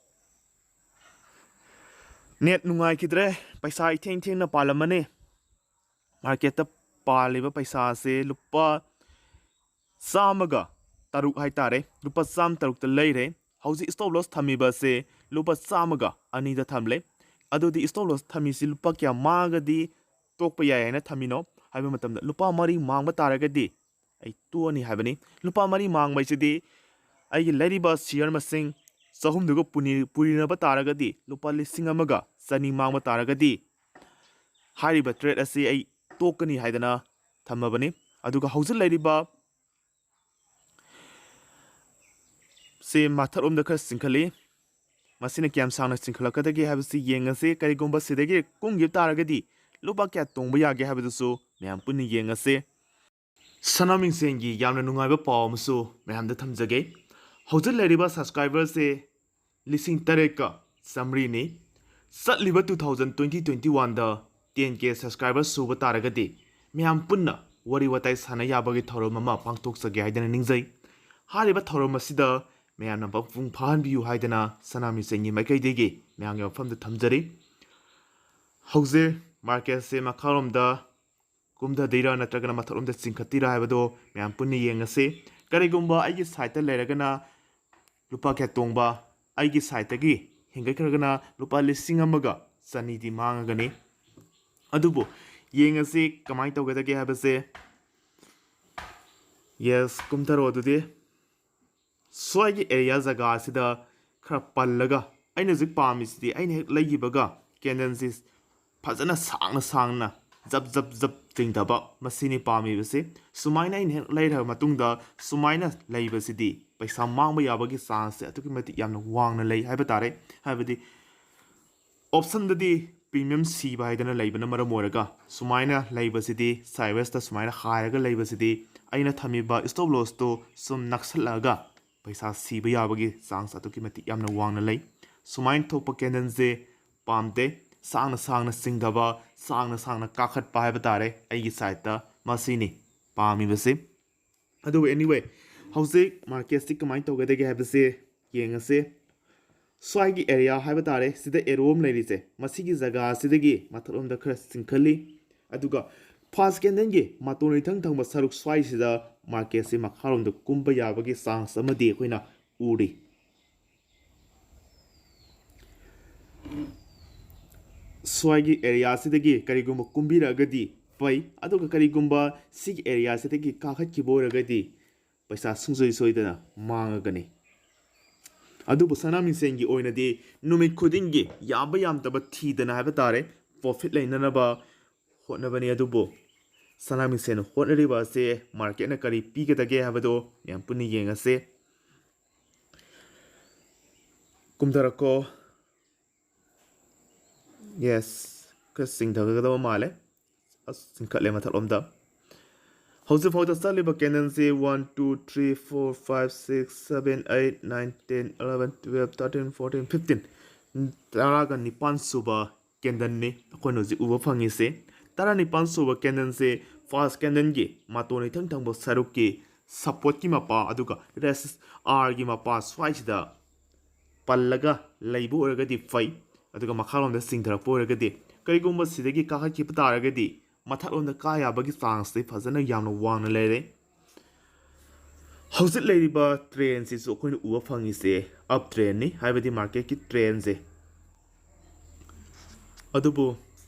ꯅꯦꯠ ꯅꯨꯡꯉꯥꯏꯈꯤꯗ꯭ꯔꯦ꯫ ꯄꯩꯁꯥ ꯏꯊꯦꯡ ꯊꯦꯡꯅ ꯄꯥꯜꯂꯝꯃꯅꯤ꯫ ꯃꯥꯔꯀꯦꯠꯇ ꯄꯥꯜꯂꯤꯕ ꯄꯩꯁꯥꯁꯦ ꯂꯨꯄꯥ ꯆꯥꯝꯃꯒ ꯇꯔꯨꯛ ꯍꯥꯏꯇꯥꯔꯦ, ꯂꯨꯄꯥ ꯆꯥꯝꯃ ꯇꯔꯨꯛꯇ ꯂꯩꯔꯦ꯫ ꯍꯧꯖꯤꯛ ꯁ꯭ꯇꯣꯞ ꯂꯣꯁ ꯊꯝꯃꯤꯕꯁꯦ ꯂꯨꯄꯥ ꯆꯥꯝꯃꯒ ꯑꯅꯤꯗ ꯊꯝꯂꯦ꯫ ꯑꯗꯨꯗꯤ ꯁ꯭ꯇꯣꯞ ꯂꯣꯁ ꯊꯝꯃꯤꯁꯤ ꯂꯨꯄꯥ ꯀꯌꯥ ꯃꯥꯡꯉꯒꯗꯤ ꯇꯣꯛꯄ ꯌꯥꯏ ꯍꯥꯏꯅ ꯊꯝꯃꯤꯅꯣ ꯍꯥꯏꯕ ꯃꯇꯝꯗ, ꯂꯨꯄꯥ ꯃꯔꯤ ꯃꯥꯡꯕ ꯇꯥꯔꯒꯗꯤ ꯑꯩ ꯇꯣꯛꯑꯅꯤ ꯍꯥꯏꯕꯅꯤ꯫ ꯂꯨꯄꯥ ꯃꯔꯤ ꯃꯥꯡꯕ ꯍꯥꯏꯁꯤꯗꯤ ꯑꯩꯒꯤ ꯂꯩꯔꯤꯕ ꯁꯤꯌꯔ ꯃꯁꯤꯡ ꯆꯍꯨꯝꯗꯨꯒ ꯄꯨꯅꯤ-, ꯄꯨꯔꯤꯅꯕ ꯇꯥꯔꯒꯗꯤ ꯂꯨꯄꯥ ꯂꯤꯁꯤꯡ ꯑꯃꯒ ꯆꯅꯤ ꯃꯥꯡꯕ ꯇꯥꯔꯒꯗꯤ ꯍꯥꯏꯔꯤꯕ ꯇ꯭ꯔꯦꯠ ꯑꯁꯤ ꯑꯩ ꯇꯣꯛꯀꯅꯤ ꯍꯥꯏꯗꯅ ꯊꯝꯃꯕꯅꯤ꯫ ꯑꯗꯨꯒ ꯍꯧꯖꯤꯛ ꯂꯩꯔꯤꯕ ꯁꯤ ꯃꯊꯛꯂꯣꯝꯗ ꯈꯔ ꯆꯤꯡꯈꯠꯂꯤ꯫ ꯃꯁꯤꯅ ꯀꯌꯥꯝ ꯁꯥꯡꯅ ꯆꯤꯡꯈꯠꯂꯛꯀꯗꯒꯦ ꯍꯥꯏꯕꯁꯤ ꯌꯦꯡꯉꯁꯤ꯫ ꯀꯔꯤꯒꯨꯝꯕ ꯁꯤꯗꯒꯤ ꯀꯨꯝꯈꯤꯕ ꯇꯥꯔꯒꯗꯤ ꯂꯨꯄꯥ ꯀꯌꯥ ꯇꯣꯡꯕ ꯌꯥꯒꯦ ꯍꯥꯏꯕꯗꯨꯁꯨ ꯃꯌꯥꯝ ꯄꯨꯟꯅ ꯌꯦꯡꯉꯁꯤ꯫ ꯁꯅꯥ ꯃꯤꯡꯁꯦꯟꯒꯤ ꯌꯥꯝꯅ ꯅꯨꯡꯉꯥꯏꯕ ꯄꯥꯎ ꯑꯃꯁꯨ ꯃꯌꯥꯝꯗ ꯊꯝꯖꯒꯦ꯫ ꯍꯧꯖꯤꯛ ꯂꯩꯔꯤꯕ ꯁꯕꯁꯀ꯭ꯔꯥꯏꯕꯔꯁꯦ ꯂꯤꯁꯤꯡ ꯇꯔꯦꯠꯀ ꯆꯥꯃꯔꯤꯅꯤ꯫ ꯆꯠꯂꯤꯕ two thousand twenty twenty oneꯗ ten K subscriber ꯁꯨꯕ ꯇꯥꯔꯒꯗꯤ ꯃꯌꯥꯝ ꯄꯨꯟꯅ ꯋꯥꯔꯤ ꯋꯥꯇꯥꯏ ꯁꯥꯟꯅ ꯌꯥꯕꯒꯤ ꯊꯧꯔꯝ ꯑꯃ ꯄꯥꯡꯊꯣꯛꯆꯒꯦ ꯍꯥꯏꯗꯅ ꯅꯤꯡꯖꯩ꯫ ꯍꯥꯏꯔꯤꯕ ꯊꯧꯔꯝ ꯑꯁꯤꯗ ꯃꯌꯥꯝꯅ ꯃꯄꯨꯡ ꯐꯥꯍꯟꯕꯤꯌꯨ ꯍꯥꯏꯗꯅ ꯁꯅꯥ ꯃꯤꯡꯁꯦꯟꯒꯤ ꯃꯥꯏꯀꯩꯗꯒꯤ ꯃꯌꯥꯝꯒꯤ ꯃꯐꯝꯗ ꯊꯝꯖꯔꯤ꯫ ꯍꯧꯖꯤꯛ ꯃꯥꯔꯀꯦꯠꯁꯦ ꯃꯈꯥꯔꯣꯝꯗ ꯀꯨꯝꯊꯗꯣꯏꯔꯥ ꯅꯠꯇ꯭ꯔꯒꯅ ꯃꯊꯛꯂꯣꯝꯗ ꯆꯤꯡꯈꯠꯇꯣꯏꯔꯥ ꯍꯥꯏꯕꯗꯣ ꯃꯌꯥꯝ ꯄꯨꯟꯅ ꯌꯦꯡꯉꯁꯤ꯫ ꯀꯔꯤꯒꯨꯝꯕ ꯑꯩꯒꯤ ꯁꯥꯏꯠꯇ ꯂꯩꯔꯒꯅ ꯂꯨꯄꯥ ꯀꯌꯥ ꯇꯣꯡꯕ, ꯑꯩꯒꯤ ꯁꯥꯏꯠꯇꯒꯤ ꯍꯦꯟꯒꯠꯈ꯭ꯔꯒꯅ ꯂꯨꯄꯥ ꯂꯤꯁꯤꯡ ꯑꯃꯒ ꯆꯅꯤꯗꯤ ꯃꯥꯡꯉꯒꯅꯤ꯫ ꯑꯗꯨꯕꯨ ꯌꯦꯡꯉꯁꯤ ꯀꯃꯥꯏꯅ ꯇꯧꯒꯗꯒꯦ ꯍꯥꯏꯕꯁꯦ꯫ ꯌꯦꯁ, ꯀꯨꯝꯊꯔꯣ ꯑꯗꯨꯗꯤ꯫ ꯁ꯭ꯋꯥꯏꯒꯤ ꯑꯦꯔꯤꯌꯥ ꯖꯒꯥ ꯑꯁꯤꯗ ꯈꯔ ꯄꯜꯂꯒ, ꯑꯩꯅ ꯍꯧꯖꯤꯛ ꯄꯥꯝꯃꯤꯁꯤꯗꯤ ꯑꯩꯅ ꯍꯦꯛ ꯂꯩꯈꯤꯕꯒ ꯀꯦꯟꯗꯜꯁꯤ ꯐꯖꯅ ꯁꯥꯡꯅ ꯁꯥꯡꯅ ꯖꯞ ꯖꯞ ꯖꯞ ꯆꯤꯡꯊꯕ, ꯃꯁꯤꯅꯤ ꯄꯥꯝꯃꯤꯕꯁꯤ꯫ ꯁꯨꯃꯥꯏꯅ ꯑꯩꯅ ꯍꯦꯛ ꯂꯩꯔꯕ ꯃꯇꯨꯡꯗ ꯁꯨꯃꯥꯏꯅ ꯂꯩꯕꯁꯤꯗꯤ ꯄꯩꯁꯥ ꯃꯥꯡꯕ ꯌꯥꯕꯒꯤ ꯆꯥꯟꯁꯁꯦ ꯑꯗꯨꯛꯀꯤ ꯃꯇꯤꯛ ꯌꯥꯝꯅ ꯋꯥꯡꯅ ꯂꯩ ꯍꯥꯏꯕ ꯇꯥꯔꯦ꯫ ꯍꯥꯏꯕꯗꯤ ꯑꯣꯞꯁꯟꯗꯗꯤ ꯄ꯭ꯔꯤꯃꯤꯌꯝ ꯁꯤꯕ ꯍꯥꯏꯗꯅ ꯂꯩꯕꯅ ꯃꯔꯝ ꯑꯣꯏꯔꯒ ꯁꯨꯃꯥꯏꯅ ꯂꯩꯕꯁꯤꯗꯤ, ꯁꯥꯏꯋꯦꯁꯇ ꯁꯨꯃꯥꯏꯅ ꯍꯥꯏꯔꯒ ꯂꯩꯕꯁꯤꯗꯤ ꯑꯩꯅ ꯊꯝꯃꯤꯕ ꯁ꯭ꯇꯣꯞ ꯂꯣꯁꯇꯣ ꯁꯨꯝ ꯅꯛꯁꯜꯂꯛꯑꯒ ꯄꯩꯁꯥ ꯁꯤꯕ ꯌꯥꯕꯒꯤ ꯆꯥꯟꯁ ꯑꯗꯨꯛꯀꯤ ꯃꯇꯤꯛ ꯌꯥꯝꯅ ꯋꯥꯡꯅ ꯂꯩ꯫ ꯁꯨꯃꯥꯏꯅ ꯊꯣꯛꯄ ꯀꯦꯟꯗꯜꯁꯦ ꯄꯥꯝꯗꯦ꯫ ꯁꯥꯡꯅ ꯁꯥꯡꯅ ꯆꯤꯡꯊꯕ, ꯁꯥꯡꯅ ꯁꯥꯡꯅ ꯀꯥꯈꯠꯄ ꯍꯥꯏꯕ ꯇꯥꯔꯦ꯫ ꯑꯩꯒꯤ ꯁꯥꯏꯠꯇ ꯃꯁꯤꯅꯤ ꯄꯥꯝꯃꯤꯕꯁꯤ꯫ ꯑꯗꯨꯕꯨ anyway, ꯍꯧꯖꯤꯛ ꯃꯥꯔꯀꯦꯠꯁꯤ ꯀꯃꯥꯏꯅ ꯇꯧꯒꯗꯒꯦ ꯍꯥꯏꯕꯁꯦ ꯌꯦꯡꯉꯁꯦ꯫ ꯁ꯭ꯋꯥꯏꯒꯤ ꯑꯦꯔꯤꯌꯥ ꯍꯥꯏꯕ ꯇꯥꯔꯦ, ꯁꯤꯗ ꯑꯦꯔꯣ ꯑꯃ ꯂꯩꯔꯤꯁꯦ, ꯃꯁꯤꯒꯤ ꯖꯒꯥꯁꯤꯗꯒꯤ ꯃꯊꯛꯂꯣꯝꯗ ꯈꯔ ꯆꯤꯡꯈꯠꯂꯤ꯫ ꯑꯗꯨꯒ ꯐꯥꯔꯁ ꯀꯦꯟꯗꯜꯒꯤ ꯃꯇꯣꯟ ꯏꯊꯪ ꯊꯪꯕ ꯁꯔꯨꯛ ꯁ꯭ꯋꯥꯏꯁꯤꯗ ꯃꯥꯔꯀꯦꯠꯁꯤ ꯃꯈꯥꯔꯣꯝꯗ ꯀꯨꯝꯕ ꯌꯥꯕꯒꯤ ꯆꯥꯟꯁ ꯑꯃꯗꯤ ꯑꯩꯈꯣꯏꯅ ꯎꯔꯤ꯫ ꯁ꯭ꯋꯥꯏꯒꯤ ꯑꯦꯔꯤꯌꯥꯁꯤꯗꯒꯤ ꯀꯔꯤꯒꯨꯝꯕ ꯀꯨꯝꯕꯤꯔꯛꯑꯒꯗꯤ ꯐꯩ, ꯑꯗꯨꯒ ꯀꯔꯤꯒꯨꯝꯕ ꯁꯤꯒꯤ ꯑꯦꯔꯤꯌꯥꯁꯤꯗꯒꯤ ꯀꯥꯈꯠꯈꯤꯕ ꯑꯣꯏꯔꯒꯗꯤ ꯄꯩꯁꯥ ꯁꯨꯡꯁꯣꯏ ꯁꯣꯏꯗꯅ ꯃꯥꯡꯉꯒꯅꯤ꯫ ꯑꯗꯨꯕꯨ ꯁꯅꯥ ꯃꯤꯡꯁꯦꯟꯒꯤ ꯑꯣꯏꯅꯗꯤ ꯅꯨꯃꯤꯠ ꯈꯨꯗꯤꯡꯒꯤ ꯌꯥꯝꯕ ꯌꯥꯝꯗꯕ ꯊꯤꯗꯅ ꯍꯥꯏꯕ ꯇꯥꯔꯦ, ꯄ꯭ꯔꯣꯐꯤꯠ ꯂꯩꯅꯅꯕ ꯍꯣꯠꯅꯕꯅꯤ꯫ ꯑꯗꯨꯕꯨ ꯁꯅꯥ ꯃꯤꯡꯁꯦꯟ ꯍꯣꯠꯅꯔꯤꯕ ꯑꯁꯦ ꯃꯥꯔꯀꯦꯠꯅ ꯀꯔꯤ ꯄꯤꯒꯗꯒꯦ ꯍꯥꯏꯕꯗꯣ ꯃꯌꯥꯝ ꯄꯨꯟꯅ ꯌꯦꯡꯉꯁꯦ꯫ ꯀꯨꯝꯊꯔꯛꯀꯣ꯫ ꯌꯦꯁ, ꯈꯔ ꯆꯤꯡꯊꯒꯗꯕ ꯃꯥꯜꯂꯦ꯫ ꯑꯁ, ꯆꯤꯡꯈꯠꯂꯦ ꯃꯊꯛꯂꯣꯝꯗ꯫ ꯍꯧꯖꯤꯛꯐꯥꯎꯗ ꯆꯠꯂꯤꯕ ꯀꯦꯟꯗꯜꯁꯤ one, two, three, four, five, six, seven, eight, nine, ten, eleven, twelve, thirteen, fourteen, fifteen, ꯇꯔꯥꯒ ꯅꯤꯄꯥꯟ ꯁꯨꯕ ꯀꯦꯟꯗꯜꯅꯤ ꯑꯩꯈꯣꯏꯅ ꯍꯧꯖꯤꯛ ꯎꯕ ꯐꯪꯉꯤꯁꯦ꯫ ꯇꯔꯥꯅꯤꯄꯥꯟ ꯁꯨꯕ ꯀꯦꯟꯗꯜꯁꯦ ꯐꯥꯔꯁ ꯀꯦꯟꯗꯜꯒꯤ ꯃꯇꯣꯟ ꯏꯊꯪ ꯊꯪꯕ ꯁꯔꯨꯛꯀꯤ ꯁꯞꯄꯣꯔꯠꯀꯤ ꯃꯄꯥ, ꯑꯗꯨꯒ ꯔꯦꯁꯤꯁ ꯑꯥꯔꯒꯤ ꯃꯄꯥ ꯁ꯭ꯋꯥꯏꯁꯤꯗ ꯄꯜꯂꯒ ꯂꯩꯕ ꯑꯣꯏꯔꯒꯗꯤ ꯐꯩ, ꯑꯗꯨꯒ ꯃꯈꯥꯔꯣꯝꯗ ꯆꯤꯡꯊꯔꯛꯄ ꯑꯣꯏꯔꯒꯗꯤ, ꯀꯔꯤꯒꯨꯝꯕ ꯁꯤꯗꯒꯤ ꯀꯥꯈꯠꯈꯤꯕ ꯇꯥꯔꯒꯗꯤ ꯃꯊꯛꯂꯣꯝꯗ ꯀꯥ ꯌꯥꯕꯒꯤ ꯆꯥꯟꯁꯇꯤ ꯐꯖꯅ ꯌꯥꯝꯅ ꯋꯥꯡꯅ ꯂꯩꯔꯦ꯫ ꯍꯧꯖꯤꯛ ꯂꯩꯔꯤꯕ ꯇ꯭ꯔꯦꯟꯁꯤꯁꯨ ꯑꯩꯈꯣꯏꯅ ꯎꯕ ꯐꯪꯉꯤꯁꯦ ꯑꯞ ꯇ꯭ꯔꯦꯟꯅꯤ, ꯍꯥꯏꯕꯗꯤ ꯃꯥꯔꯀꯦꯠꯀꯤ ꯇ꯭ꯔꯦꯟꯁꯦ꯫ ꯑꯗꯨꯕꯨ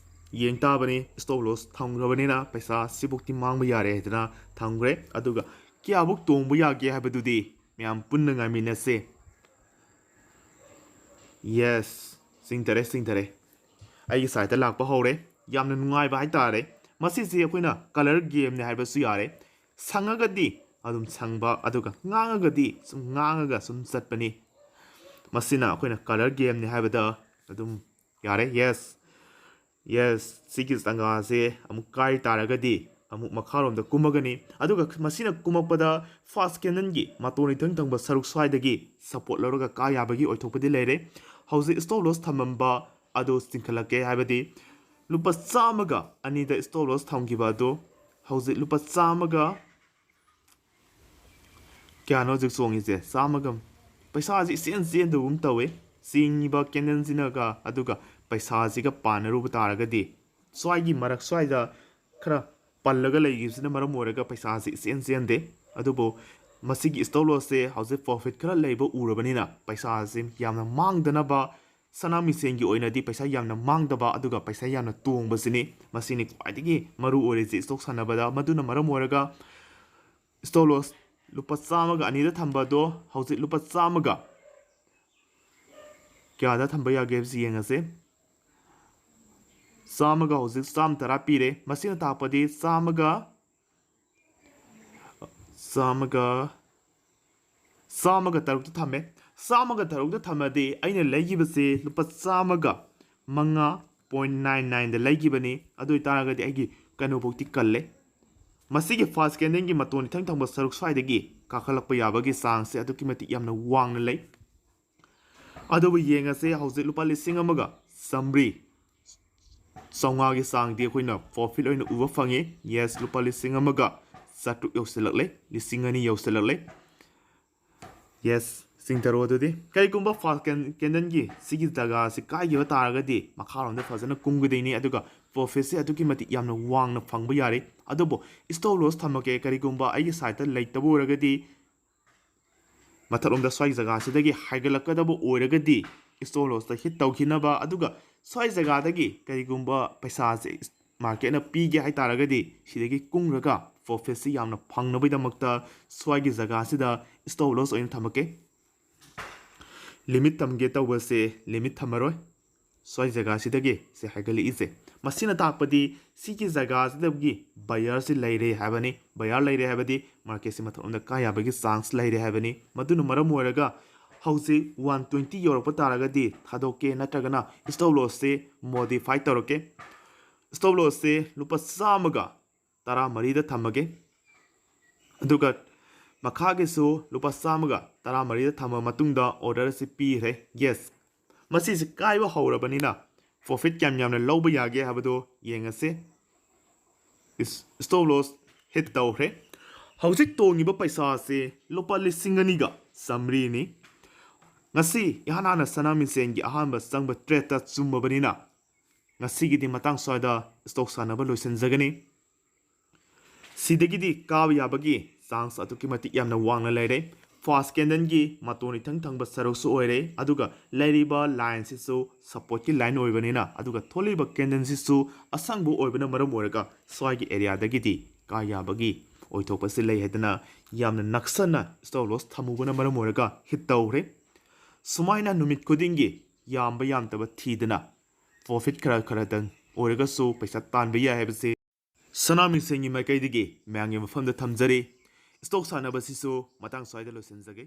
ꯌꯦꯡ ꯇꯥꯕꯅꯤ, ꯁ꯭ꯇꯣꯞ ꯂꯣꯁ ꯊꯝꯈ꯭ꯔꯕꯅꯤꯅ ꯄꯩꯁꯥ ꯁꯤꯐꯧꯇꯤ ꯃꯥꯡꯕ ꯌꯥꯔꯦ ꯍꯥꯏꯗꯅ ꯊꯝꯈ꯭ꯔꯦ꯫ ꯑꯗꯨꯒ ꯀꯌꯥꯐꯧ ꯇꯣꯡꯕ ꯌꯥꯒꯦ ꯍꯥꯏꯕꯗꯨꯗꯤ ꯃꯌꯥꯝ ꯄꯨꯟꯅ ꯉꯥꯏꯃꯤꯟꯅꯁꯦ꯫ ꯌꯦꯁ, ꯆꯤꯡꯊꯔꯦ, ꯆꯤꯡꯊꯔꯦ꯫ ꯑꯩꯒꯤ ꯁꯥꯏꯠꯇ ꯂꯥꯛꯄ ꯍꯧꯔꯦ꯫ ꯌꯥꯝꯅ ꯅꯨꯡꯉꯥꯏꯕ ꯍꯥꯏꯇꯥꯔꯦ꯫ ꯃꯁꯤꯁꯦ ꯑꯩꯈꯣꯏꯅ ꯀꯂꯔ ꯒꯦꯝꯅꯦ ꯍꯥꯏꯕꯁꯨ ꯌꯥꯔꯦ꯫ ꯁꯪꯉꯒꯗꯤ ꯑꯗꯨꯝ ꯁꯪꯕ, ꯑꯗꯨꯒ ꯉꯥꯡꯉꯒꯗꯤ ꯁꯨꯝ ꯉꯥꯡꯉꯒ ꯁꯨꯝ ꯆꯠꯄꯅꯤ꯫ ꯃꯁꯤꯅ ꯑꯩꯈꯣꯏꯅ ꯀꯂꯔ ꯒꯦꯝꯅꯦ ꯍꯥꯏꯕꯗ ꯑꯗꯨꯝ ꯌꯥꯔꯦ꯫ ꯌꯦꯁ, Yes, ꯁꯤꯒꯤ ꯖꯒꯥꯁꯦ ꯑꯃꯨꯛ ꯀꯥꯏ ꯇꯥꯔꯒꯗꯤ ꯑꯃꯨꯛ ꯃꯈꯥꯔꯣꯝꯗ ꯀꯨꯝꯃꯒꯅꯤ꯫ ꯑꯗꯨꯒ ꯃꯁꯤꯅ ꯀꯨꯝꯃꯛꯄꯗ first candleꯒꯤ ꯃꯇꯣꯟ ꯏꯊꯪ ꯊꯪꯕ ꯁꯔꯨꯛ ꯁ꯭ꯋꯥꯏꯗꯒꯤ support ꯂꯧꯔꯒ ꯀꯥ ꯌꯥꯕꯒꯤ ꯑꯣꯏꯊꯣꯛꯄꯗꯤ ꯂꯩꯔꯦ꯫ ꯍꯧꯖꯤꯛ stop loss ꯊꯝꯃꯝꯕ ꯑꯗꯨ ꯆꯤꯡꯈꯠꯂꯛꯀꯦ, ꯍꯥꯏꯕꯗꯤ ꯂꯨꯄꯥ ꯆꯥꯝꯃꯒ ꯑꯅꯤꯗ stop loss ꯊꯝꯈꯤꯕ ꯑꯗꯨ ꯍꯧꯖꯤꯛ ꯂꯨꯄꯥ ꯆꯥꯝꯃꯒ ꯀꯌꯥꯅꯣ ꯍꯧꯖꯤꯛ ꯆꯣꯡꯉꯤꯁꯦ? ꯆꯥꯝꯃꯒ꯫ ꯄꯩꯁꯥꯁꯤ ꯏꯆꯦꯟ ꯆꯦꯟꯗꯕꯒꯨꯝ ꯇꯧꯋꯦ꯫ ꯆꯤꯡꯉꯤꯕ candleꯁꯤꯅꯒ ꯑꯗꯨꯒ ꯄꯩꯁꯥꯁꯤꯒ ꯄꯥꯟꯅꯔꯨꯕ ꯇꯥꯔꯒꯗꯤ, ꯁ꯭ꯋꯥꯏꯒꯤ ꯃꯔꯛ ꯁ꯭ꯋꯥꯏꯗ ꯈꯔ ꯄꯜꯂꯒ ꯂꯩꯈꯤꯕꯁꯤꯅ ꯃꯔꯝ ꯑꯣꯏꯔꯒ ꯄꯩꯁꯥꯁꯤ ꯏꯆꯦꯟ ꯆꯦꯟꯗꯦ꯫ ꯑꯗꯨꯕꯨ ꯃꯁꯤꯒꯤ stop lossꯁꯦ ꯍꯧꯖꯤꯛ profit ꯈꯔ ꯂꯩꯕ ꯎꯔꯕꯅꯤꯅ ꯄꯩꯁꯥꯁꯤ ꯌꯥꯝꯅ ꯃꯥꯡꯗꯅꯕ, ꯁꯅꯥ ꯃꯤꯁꯦꯟꯒꯤ ꯑꯣꯏꯅꯗꯤ ꯄꯩꯁꯥ ꯌꯥꯝꯅ ꯃꯥꯡꯗꯕ ꯑꯗꯨꯒ ꯄꯩꯁꯥ ꯌꯥꯝꯅ ꯇꯣꯡꯕꯁꯤꯅꯤ꯫ ꯃꯁꯤꯅꯤ ꯈ꯭ꯋꯥꯏꯗꯒꯤ ꯃꯔꯨ ꯑꯣꯏꯔꯤꯁꯤ stock ꯁꯥꯟꯅꯕꯗ꯫ ꯃꯗꯨꯅ ꯃꯔꯝ ꯑꯣꯏꯔꯒ stop loss ꯂꯨꯄꯥ ꯆꯥꯝꯃꯒ ꯑꯅꯤꯗ ꯊꯝꯕ ꯑꯗꯣ ꯍꯧꯖꯤꯛ ꯂꯨꯄꯥ ꯆꯥꯝꯃꯒ ꯀꯌꯥꯗ ꯊꯝꯕ ꯌꯥꯒꯦ ꯍꯥꯏꯕꯁꯤ ꯌꯦꯡꯉꯁꯦ꯫ ꯆꯥꯝꯃꯒ ꯍꯧꯖꯤꯛ ꯆꯥꯝꯃ ꯇꯔꯥ ꯄꯤꯔꯦ꯫ ꯃꯁꯤꯅ ꯇꯥꯛꯄꯗꯤ ꯆꯥꯝꯃꯒ, ꯆꯥꯝꯃꯒ, ꯆꯥꯝꯃꯒ ꯇꯔꯨꯛꯇ ꯊꯝꯃꯦ꯫ ꯆꯥꯝꯃꯒ ꯇꯔꯨꯛꯇ ꯊꯝꯃꯗꯤ ꯑꯩꯅ ꯂꯩꯈꯤꯕꯁꯦ ꯂꯨꯄꯥ ꯆꯥꯝꯃꯒ ꯃꯉꯥ point nine nineꯗ ꯂꯩꯈꯤꯕꯅꯤ꯫ ꯑꯗꯨ ꯑꯣꯏꯇꯥꯔꯒꯗꯤ ꯑꯩꯒꯤ ꯀꯩꯅꯣꯐꯧꯗꯤ ꯀꯜꯂꯦ꯫ ꯃꯁꯤꯒꯤ first candleꯒꯤ ꯃꯇꯣꯟ ꯏꯊꯪ ꯊꯪꯕ ꯁꯔꯨꯛ ꯁ꯭ꯋꯥꯏꯗꯒꯤ ꯀꯥꯈꯠꯂꯛꯄ ꯌꯥꯕꯒꯤ chanceꯁꯦ ꯑꯗꯨꯛꯀꯤ ꯃꯇꯤꯛ ꯌꯥꯝꯅ ꯋꯥꯡꯅ ꯂꯩ꯫ ꯑꯗꯨꯕꯨ ꯌꯦꯡꯉꯁꯦ, ꯍꯧꯖꯤꯛ ꯂꯨꯄꯥ ꯂꯤꯁꯤꯡ ꯑꯃꯒ ꯆꯥꯝꯃꯔꯤ ꯆꯥꯝꯃꯉꯥꯒꯤ ꯆꯥꯡꯗꯤ ꯑꯩꯈꯣꯏꯅ profit ꯑꯣꯏꯅ ꯎꯕ ꯐꯪꯉꯤ꯫ Yes, ꯂꯨꯄꯥ ꯂꯤꯁꯤꯡ ꯑꯃꯒ ꯆꯥꯇ꯭ꯔꯨꯛ ꯌꯧꯁꯤꯜꯂꯛꯂꯦ, ꯂꯤꯁꯤꯡ ꯑꯅꯤ ꯌꯧꯁꯤꯜꯂꯛꯂꯦ꯫ Yes, ꯆꯤꯡꯊꯔꯣ꯫ ꯑꯗꯨꯗꯤ ꯀꯔꯤꯒꯨꯝꯕ first can-, candleꯒꯤ ꯁꯤꯒꯤ ꯖꯒꯥꯁꯤ ꯀꯥꯏꯈꯤꯕ ꯇꯥꯔꯒꯗꯤ ꯃꯈꯥꯔꯣꯝꯗ ꯐꯖꯅ ꯀꯨꯝꯒꯗꯣꯏꯅꯤ, ꯑꯗꯨꯒ profitꯁꯦ ꯑꯗꯨꯛꯀꯤ ꯃꯇꯤꯛ ꯌꯥꯝꯅ ꯋꯥꯡꯅ ꯐꯪꯕ ꯌꯥꯔꯦ꯫ ꯑꯗꯨꯕꯨ stop loss ꯊꯝꯃꯒꯦ, ꯀꯔꯤꯒꯨꯝꯕ ꯑꯩꯒꯤ sideꯇ ꯂꯩꯇꯕ ꯑꯣꯏꯔꯒꯗꯤ ꯃꯊꯛꯂꯣꯝꯗ ꯁ꯭ꯋꯥꯏ ꯖꯒꯥꯁꯤꯗꯒꯤ ꯍꯥꯏꯒꯠꯂꯛꯀꯗꯕ ꯑꯣꯏꯔꯒꯗꯤ stop lossꯇ hit ꯇꯧꯈꯤꯅꯕ, ꯑꯗꯨꯒ ꯁ꯭ꯋꯥꯏ ꯖꯒꯥꯗꯒꯤ ꯀꯔꯤꯒꯨꯝꯕ ꯄꯩꯁꯥꯁꯦ marketꯅ ꯄꯤꯒꯦ ꯍꯥꯏꯇꯥꯔꯒꯗꯤ ꯁꯤꯗꯒꯤ ꯀꯨꯝꯈ꯭ꯔꯒ profitꯁꯤ ꯌꯥꯝꯅ ꯐꯪꯅꯕꯒꯤꯗꯃꯛꯇ ꯁ꯭ꯋꯥꯏꯒꯤ ꯖꯒꯥꯁꯤꯗ stop loss ꯑꯣꯏꯅ ꯊꯝꯃꯛꯀꯦ꯫ Limit ꯊꯝꯒꯦ ꯇꯧꯕꯁꯦ limit ꯊꯝꯃꯔꯣꯏ꯫ ꯁ꯭ꯋꯥꯏ ꯖꯒꯥꯁꯤꯗꯒꯤ ꯁꯤ ꯍꯥꯏꯒꯠꯂꯛꯏꯁꯦ, ꯃꯁꯤꯅ ꯇꯥꯛꯄꯗꯤ ꯁꯤꯒꯤ ꯖꯒꯥꯁꯤꯗꯒꯤ buyerꯁꯤ ꯂꯩꯔꯦ ꯍꯥꯏꯕꯅꯤ꯫ Buyer ꯂꯩꯔꯦ ꯍꯥꯏꯕꯗꯤ marketꯁꯤ ꯃꯊꯛꯂꯣꯝꯗ ꯀꯥ ꯌꯥꯕꯒꯤ chance ꯂꯩꯔꯦ ꯍꯥꯏꯕꯅꯤ꯫ ꯃꯗꯨꯅ ꯃꯔꯝ ꯑꯣꯏꯔꯒ ꯍꯧꯖꯤꯛ ꯋꯥꯟ ꯇ꯭ꯋꯦꯟꯇꯤ ꯌꯧꯔꯛꯄ ꯇꯥꯔꯒꯗꯤ ꯊꯥꯗꯣꯛꯀꯦ, ꯅꯠꯇ꯭ꯔꯒꯅ stop lossꯁꯦ modify ꯇꯧꯔꯛꯀꯦ꯫ Stop lossꯁꯦ ꯂꯨꯄꯥ ꯆꯥꯝꯃꯒ ꯇꯔꯥꯃꯔꯤꯗ ꯊꯝꯃꯒꯦ꯫ ꯑꯗꯨꯒ ꯃꯈꯥꯒꯤꯁꯨ ꯂꯨꯄꯥ ꯆꯥꯝꯃꯒ ꯇꯔꯥꯃꯔꯤꯗ ꯊꯝꯃ ꯃꯇꯨꯡꯗ order ꯑꯁꯤ ꯄꯤꯈ꯭ꯔꯦ꯫ Yes, ꯃꯁꯤꯁꯦ ꯀꯥꯏꯕ ꯍꯧꯔꯕꯅꯤꯅ profit ꯀꯌꯥꯝ ꯌꯥꯝꯅ ꯂꯧꯕ ꯌꯥꯒꯦ ꯍꯥꯏꯕꯗꯣ ꯌꯦꯡꯉꯁꯦ꯫ Stop loss hit ꯇꯧꯈ꯭ꯔꯦ꯫ ꯍꯧꯖꯤꯛ ꯇꯣꯡꯉꯤꯕ ꯄꯩꯁꯥꯁꯦ ꯂꯨꯄꯥ ꯂꯤꯁꯤꯡ ꯑꯅꯤꯒ ꯆꯥꯝꯃꯔꯤꯅꯤ꯫ ꯉꯁꯤ ꯏꯍꯥꯟ ꯍꯥꯟꯅ ꯁꯅꯥ ꯃꯤꯡꯁꯦꯟꯒꯤ ꯑꯍꯥꯟꯕ ꯆꯪꯕ tradeꯇ ꯆꯨꯝꯃꯕꯅꯤꯅ ꯉꯁꯤꯒꯤꯗꯤ ꯃꯇꯥꯡ ꯁ꯭ꯋꯥꯏꯗ stock ꯁꯥꯟꯅꯕ ꯂꯣꯏꯁꯤꯟꯖꯒꯅꯤ꯫ ꯁꯤꯗꯒꯤꯗꯤ ꯀꯥꯕ ꯌꯥꯕꯒꯤ chance ꯑꯗꯨꯛꯀꯤ ꯃꯇꯤꯛ ꯌꯥꯝꯅ ꯋꯥꯡꯅ ꯂꯩꯔꯦ꯫ First candleꯒꯤ ꯃꯇꯣꯟ ꯏꯊꯪ ꯊꯪꯕ ꯁꯔꯨꯛꯁꯨ ꯑꯣꯏꯔꯦ, ꯑꯗꯨꯒ ꯂꯩꯔꯤꯕ lineꯁꯤꯁꯨ supportꯀꯤ line ꯑꯣꯏꯕꯅꯤꯅ, ꯑꯗꯨꯒ ꯊꯣꯛꯂꯤꯕ candleꯁꯤꯁꯨ ꯑꯁꯪꯕ ꯑꯣꯏꯕꯅ ꯃꯔꯝ ꯑꯣꯏꯔꯒ ꯁ꯭ꯋꯥꯏꯒꯤ areaꯗꯒꯤꯗꯤ ꯀꯥ ꯌꯥꯕꯒꯤ ꯑꯣꯏꯊꯣꯛꯄꯁꯤ ꯂꯩ ꯍꯥꯏꯗꯅ ꯌꯥꯝꯅ ꯅꯛꯁꯟꯅ stop loss ꯊꯝꯃꯨꯕꯅ ꯃꯔꯝ ꯑꯣꯏꯔꯒ hit ꯇꯧꯈ꯭ꯔꯦ꯫ ꯁꯨꯃꯥꯏꯅ ꯅꯨꯃꯤꯠ ꯈꯨꯗꯤꯡꯒꯤ ꯌꯥꯝꯕ ꯌꯥꯝꯗꯕ ꯊꯤꯗꯅ profit ꯈꯔ ꯈꯔꯗꯪ ꯑꯣꯏꯔꯒꯁꯨ ꯄꯩꯁꯥ ꯇꯥꯟꯕ ꯌꯥꯏ ꯍꯥꯏꯕꯁꯦ ꯁꯅꯥ ꯃꯤꯡꯁꯦꯟꯒꯤ ꯃꯥꯏꯀꯩꯗꯒꯤ ꯃꯌꯥꯝꯒꯤ ꯃꯐꯝꯗ ꯊꯝꯖꯔꯤ꯫ Stock ꯁꯥꯟꯅꯕꯁꯤꯁꯨ ꯃꯇꯥꯡ ꯁ꯭ꯋꯥꯏꯗ ꯂꯣꯏꯁꯤꯟꯖꯒꯦ꯫